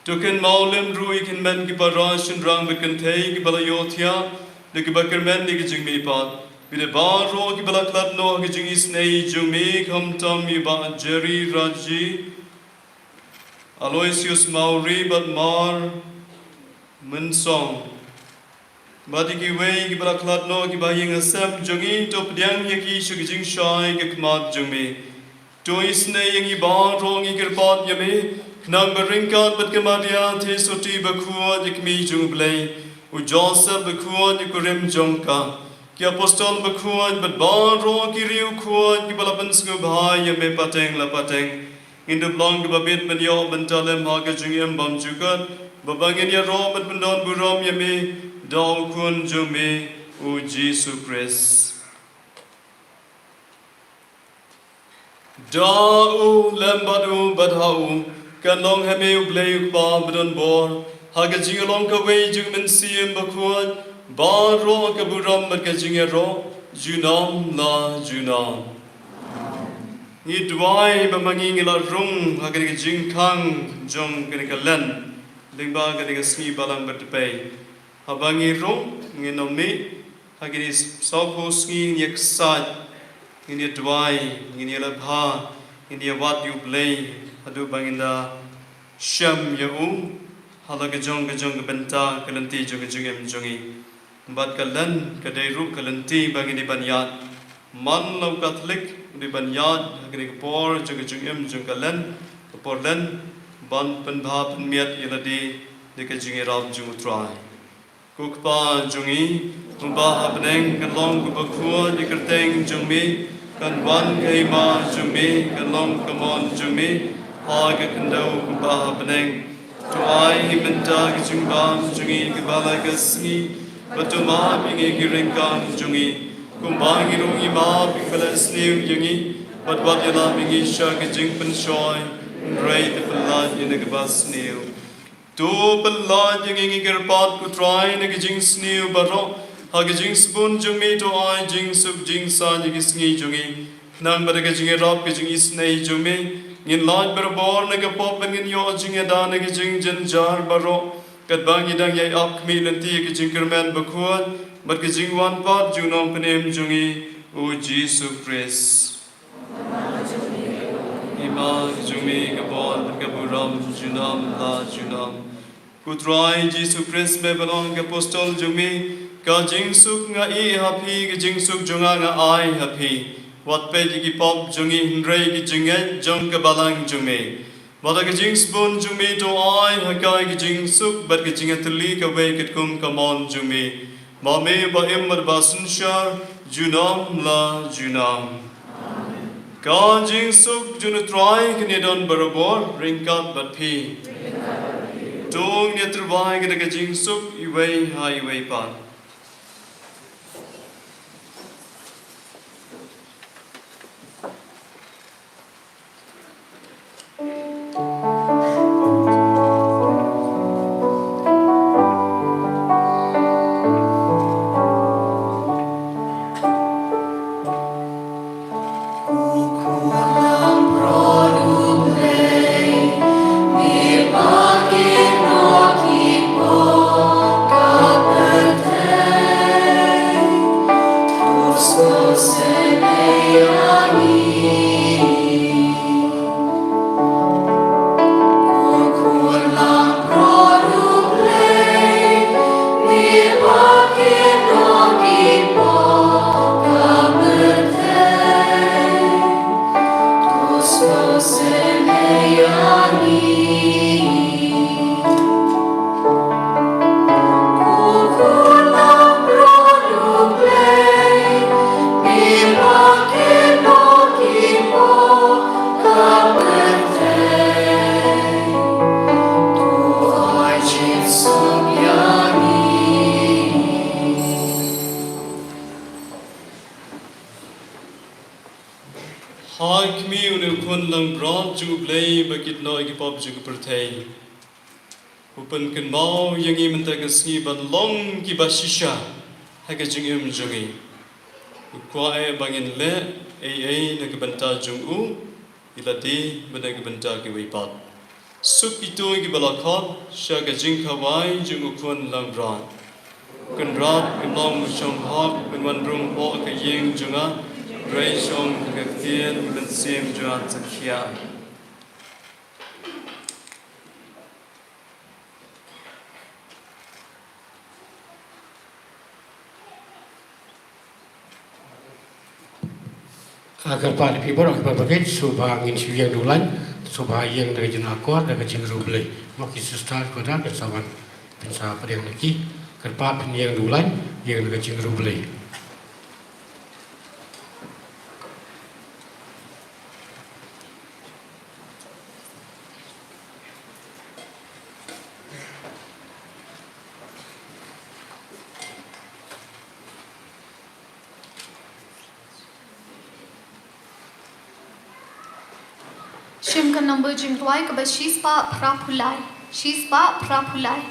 To kynmaw lem ruh ïa ki hynmen ki para shynrang bad kynthei kiba la ïohthiah da kiba kyrmen ïa ka jingmihpat. Bad ïa baroh kiba la khlad noh ha ka jingisynei jong me, khamtam ïa i Bah Jerry Raji, Aloysius Mawrie bad Mar Mynsong. Bad ïa kiwei kiba la khlad noh kiba ha ïing ha sem jong ngi, to pdiang ïa ki sha ka jingshai ka khmat jong me. To isynei ïa ngi baroh ngi kyrpad ïa me, khnang ba ryngkat bad ka Maria Theisotti bakhuid ïa ka kmie jong u Blei, u Joseph bakhuid ïa ka kurim jong ka, ki apostol bakhuid bad baroh ki riewkhuid kiba la pynsngewbha ïa me pateng la pateng, ngin dup long kiba bit ban ïoh bynta lem ha ka jingim bymjukut, ba ba ngin ïaroh ban pyndon burom ïa me da u Khun jong me u Jisu Khrist. Da u, lem bad u, bad ha u, kan long ha me u Blei u Kpa badonbor, ha ka jinglong kawei jong u Mynsiem Bakhuid, baroh ka burom bad ka jingïaroh, junom la junom. Ngi duwai ba ma ngi ngi la rung ha kane ka jingkhang jong kane ka Lent, lyngba kane ka sngi Balang Bathymmai. Haba ngi rung, ngin ym mih ha kine sawphew sngi, ngin ïa ksaid, ngin ïa duwai, ngin ïa la bha, ngin ïa wad ïa u Blei haduh ba ngin da shem ïa u ha la ka jong ka jong ka bynta ka lynti jong ka jingim jong ngi. Bad ka Lent ka dei ruh ka lynti ba ngin dei ban ïaid. Man la u Katholik u dei ban ïaid ha kane ka por jong ka jingim jong ka Lent, ka por Lent, ban pynbha pynmiat ïa lade da ka jingïarap jong u Trai. Ko Kpa jong ngi uba ha bneng, kan long kaba khuid ïa ka kyrteng jong me, kan wan ka hima jong me, kan long ka mon jong me ha ka khyndew kumba ha bneng. To ai mynta ka jingbam jong ngi kaba la ka sngi, bad to map ïa ngi ki ryngkang jong ngi, kumba ngi ruh ngi map ïa kiba la sniew ïa ngi, bad wat ïalam ïa ngi sha ka jingpynshoi, hynrei to pynlait ïa ngi na kaba sniew. To pynlait ïa ngi, ngi kyrpad ko Trai, na ka jingsniew baroh, ha ka jingsbun jong me to ai jingsuk jingsaid ïa ki sngi jong ngi. Khnang ba da ka jingïarap ka jingisynei jong me, ngin lait barabor na ka pop bad ngin ïoh jingïada na ka jingjynjar baroh, katba ngi dang ïai ap khmih lynti ïa ka jingkyrmen bakhuid bad ka jingwan pat jong u Nongpynim jong ngi, u Jisu Khrist. Ima jong me ka bor bad ka burom junom la junom. Ko Trai Jisu Khrist, me ban ong ka apostol jong me, ka jingsuk nga ïeh ha phi, ka jingsuk jong nga nga ai ha phi. Wat peit ïa ki pop jong ngi, hynrei ïa ki jingngeit jong ka balang jong me. Bad da ka jingsbun jong me to ai ha ka ka jingsuk bad ka jingïatylli kawei katkum ka mon jong me, ba me ba im bad ba synshar junom la junom. Ka jingsuk jong u Trai kan ïadon barabor ryngkat bad phi. To ngin ïatyrwa ïa ka jingsuk iwei ha iwei pat. Ha khmih une u Khun langbrot jong U Blei ba kit noh ïa ki pop jong ka pyrthei, u pynkynmaw ïa ngi mynta ka sngi ban long kiba shisha ha ka jingim jong ngi. U kwah eh ba ngin leh ei ei na ka bynta jong u, ïa lade bad na ka bynta kiwei pat. Suk kito kiba la khot sha ka jingkhawai jong u Khun langbrot. Kynrad, kan long u shong hok, kan wan rung hapoh ka ïing jong nga, hynrei shong ha ka ktien ka mynsiem jong nga sakhi. Ah, kyrpad ïa phi baroh kiba bangeit, sngewbha ngin shu ïeng dulaiñ, sngewbha ïeng da ka jingakor, da ka jingïaroh Blei. Mo ki sister, ko da, kan sa wan, phin sa pdiang ïa ki, kyrpad phin ïeng dulaiñ, ïeng da ka jingïaroh Blei. Shim ka number jingduwai kaba shispah phra phew lai. Shispah phra phew lai.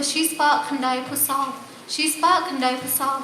Shispah khyndai phew saw. Shispah khyndai phew saw.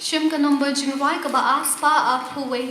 Shim ka nombor jingrwai kaba ar spah arphew wei.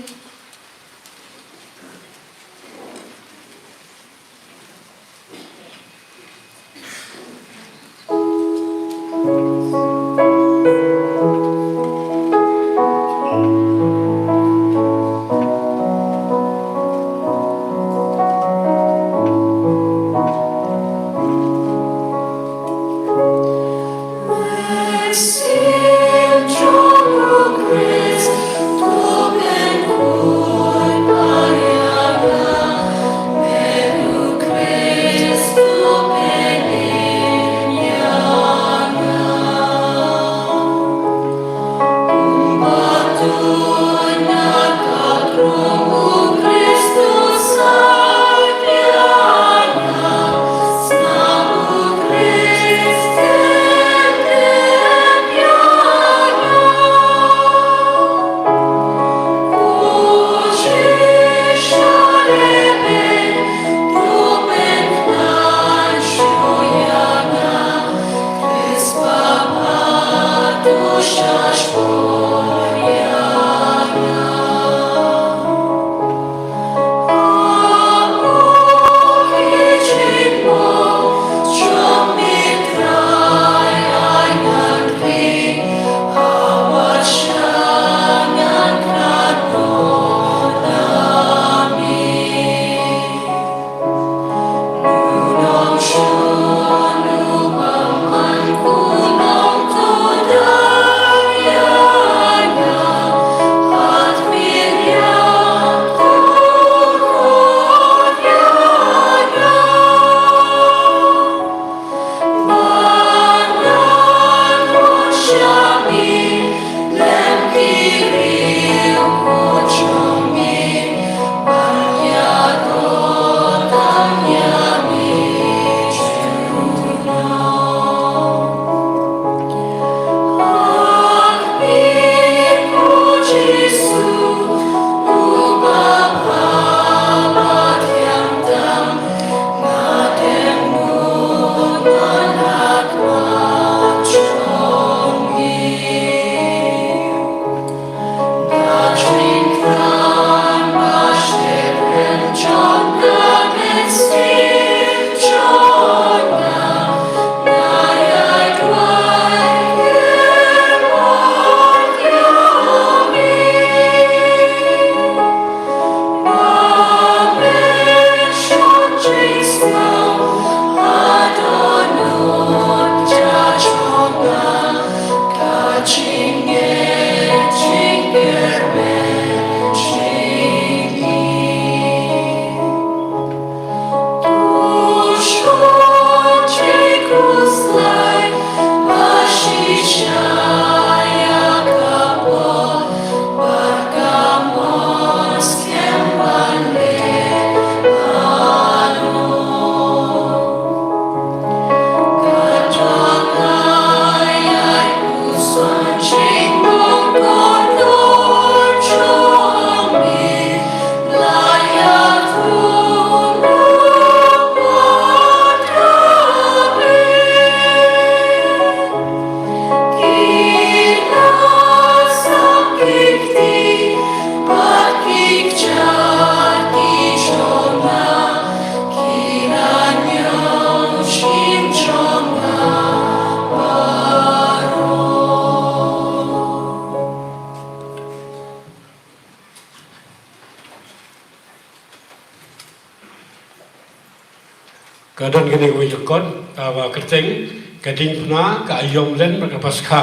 Ka don kane ka wei jong kot, kaba kyrteng, ka diengphna, ka aïom len bad ka paskha.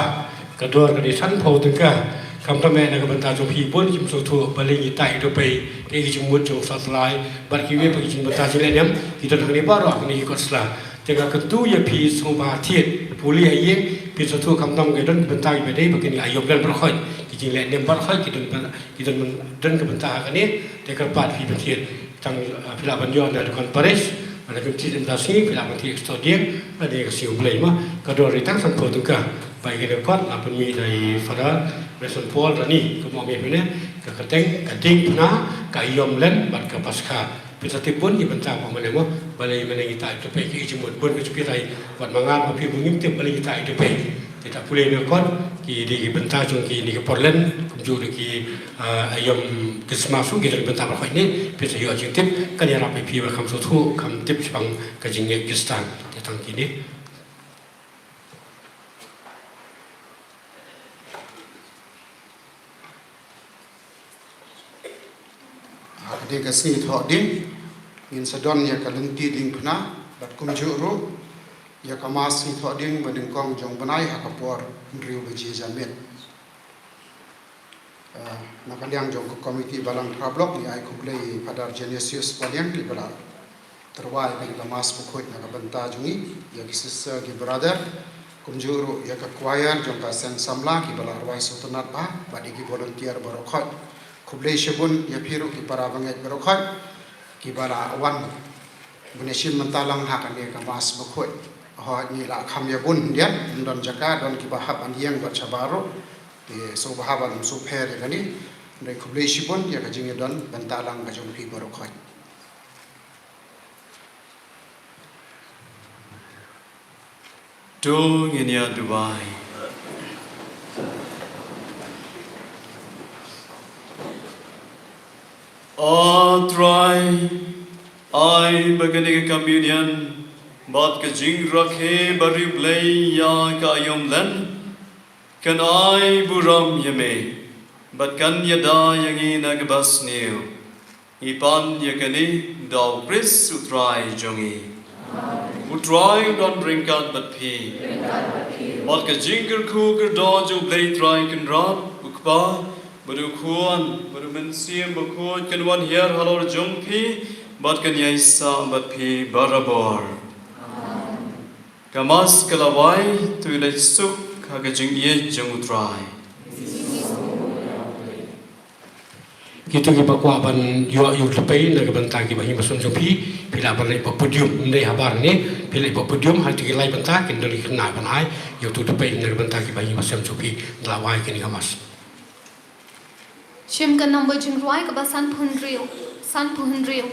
Ka dor ka dei sanphew tyngka. Khamtam eh na ka bynta jong phi bun kim sngewthuh balei ngi ïa ïoh pei, kaei ka jingmut jong u Sohtlai bad kiwei pat ki jingbynta jinglehniam ki don hangne baroh ha kane ka kot sla. Te nga kyntu ïa phi sngewbha thied, pule ha ïing, phin sngewthuh khamtam ka don ki bynta kiba dei ba kine ki aïom len baroh khoit, ki jinglehniam baroh khoit ki don, ki don, don ka bynta ha kane. Te kyrpad phi ban thied. Tang, ah, phi lah ban ïoh na dukan Paris, na ka mynsiem da sngi phi lah ban thied extra dieng na ka sngi U Blei mo. Ka dor dei tang sanphew tyngka. Ba ïa kane ka kot la pynmih da i Father Nelson Paul Rani, kumba ong ïa phi ne, ka kyrteng, ka diengphna, ka aïom len bad ka paskha. Phin sa tip bun ki bynta ba ong mynne mo, balei mynne ngi ïa ïoh pei, kaei ka jingmut, bun ka jingpyni. Wat ma nga ma phi bun ngim tip balei ngi ïa ïoh pei. Kita pule ne kot, ki dei ki bynta jong kine ki por len, kumjuh ruh ki, ah, aïom Krismas ruh ki dei bynta baroh khoit ne, phi sa ïoh jingtip, kan ïarap ïa phi ba kham sngewthuh, kham tip shaphang ka jingngeit Khristan. Te tang kine. Ha kane ka sngi Thohdieng, ngin sa don ïa ka lynti diengphna, bad kumjuh ruh ïa ka Mass sngi Thohdieng ba nyngkong jong u bnai ha ka por hynriew baje janmiet. Ah, na ka liang jong ka Komiti Balang Phra Block, ngi ai khublei Father Genesius Waliang, kiba la tyrwa ïa kane ka Mass bakhuid na ka bynta jong ngi, ïa ki sister, ki brother, kumjuh ruh ïa ka choir jong ka Seng Samla, kiba la rwai sngewtynnat bha, bad ïa ki volunteer baroh khoit. Khublei shibun ïa phi ruh ki para bangeit baroh khoit, kiba la wan ban ïashim bynta lang ha kane ka Mass bakhuid. Hooid, ngi la kham ïa bun khyndiat, ym don jaka, don kiba hap ban ïeng bad shabar ruh. Te sngewbha ban sngewpher ïa kane. Hynrei khublei shibun ïa ka jingïadon bynta lang ka jong phi baroh khoit. To ngin ïa duwai. A Trai, ai ba kane ka communion bad ka jingrakhe bariewblei ïa ka aïom len kan ai burom ïa me bad kan ïada ïa ngi na kaba sniew. Ngi pan ïa kane da u Khrist u Trai jong ngi. U Trai u don ryngkat bad phi. Bad ka jingkyrkhu kyrdoh jong u Blei Trai Kynrad, u Kpa, bad u Khun, bad u Mynsiem Bakhuid kan wan hiar halor jong phi, bad kan ïaisah bad phi barabor. Ka Mass ka la wai, to ïaleit suk ha ka jingïeit jong u Trai. Kito kiba kwah ban ïoh ïa u thypei na ka bynta ki bahaïing bahasem jong phi, phi lah ban leit bad podium, ym dei habar ne, phi leit bad podium, ha kito ki lai bynta, kin don ki khynnah ban ai ïa uto u thypei na ka bynta ki bahaïing bahasem jong phi, da la wai kane ka Mass. Shim ka number jingrwai kaba sanphew hynriew, sanphew hynriew.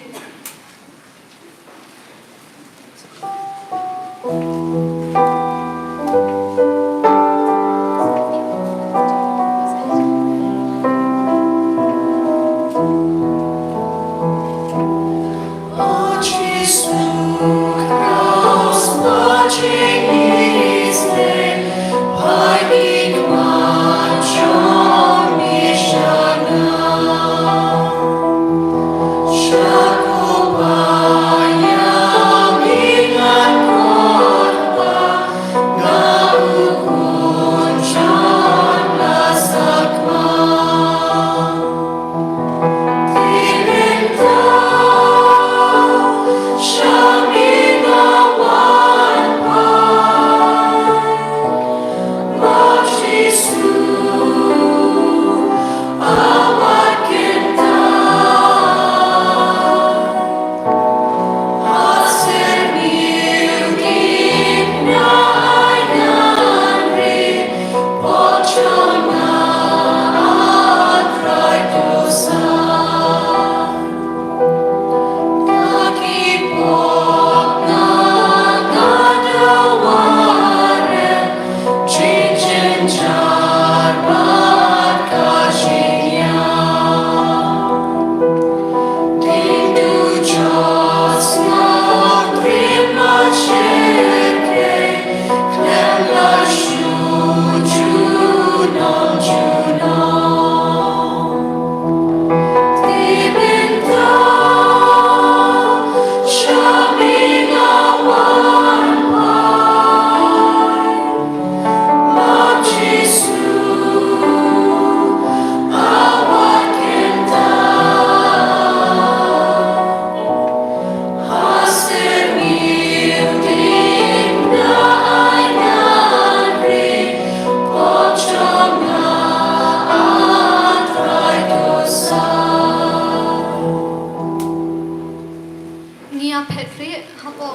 Ngi ïa phet rieh hapoh.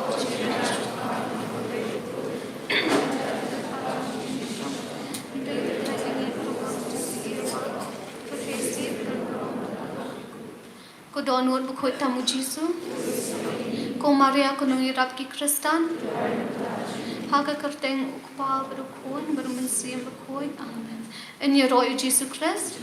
Ko Dohnud Bakhuid tam u Jisu. Ko Maria ko nongïarap ki Khristan. Ha ka kyrteng u Kpa bad u Khun bad u Mynsiem Bakhuid. Amen. Yn ïaroh ïa u Jisu Khrist.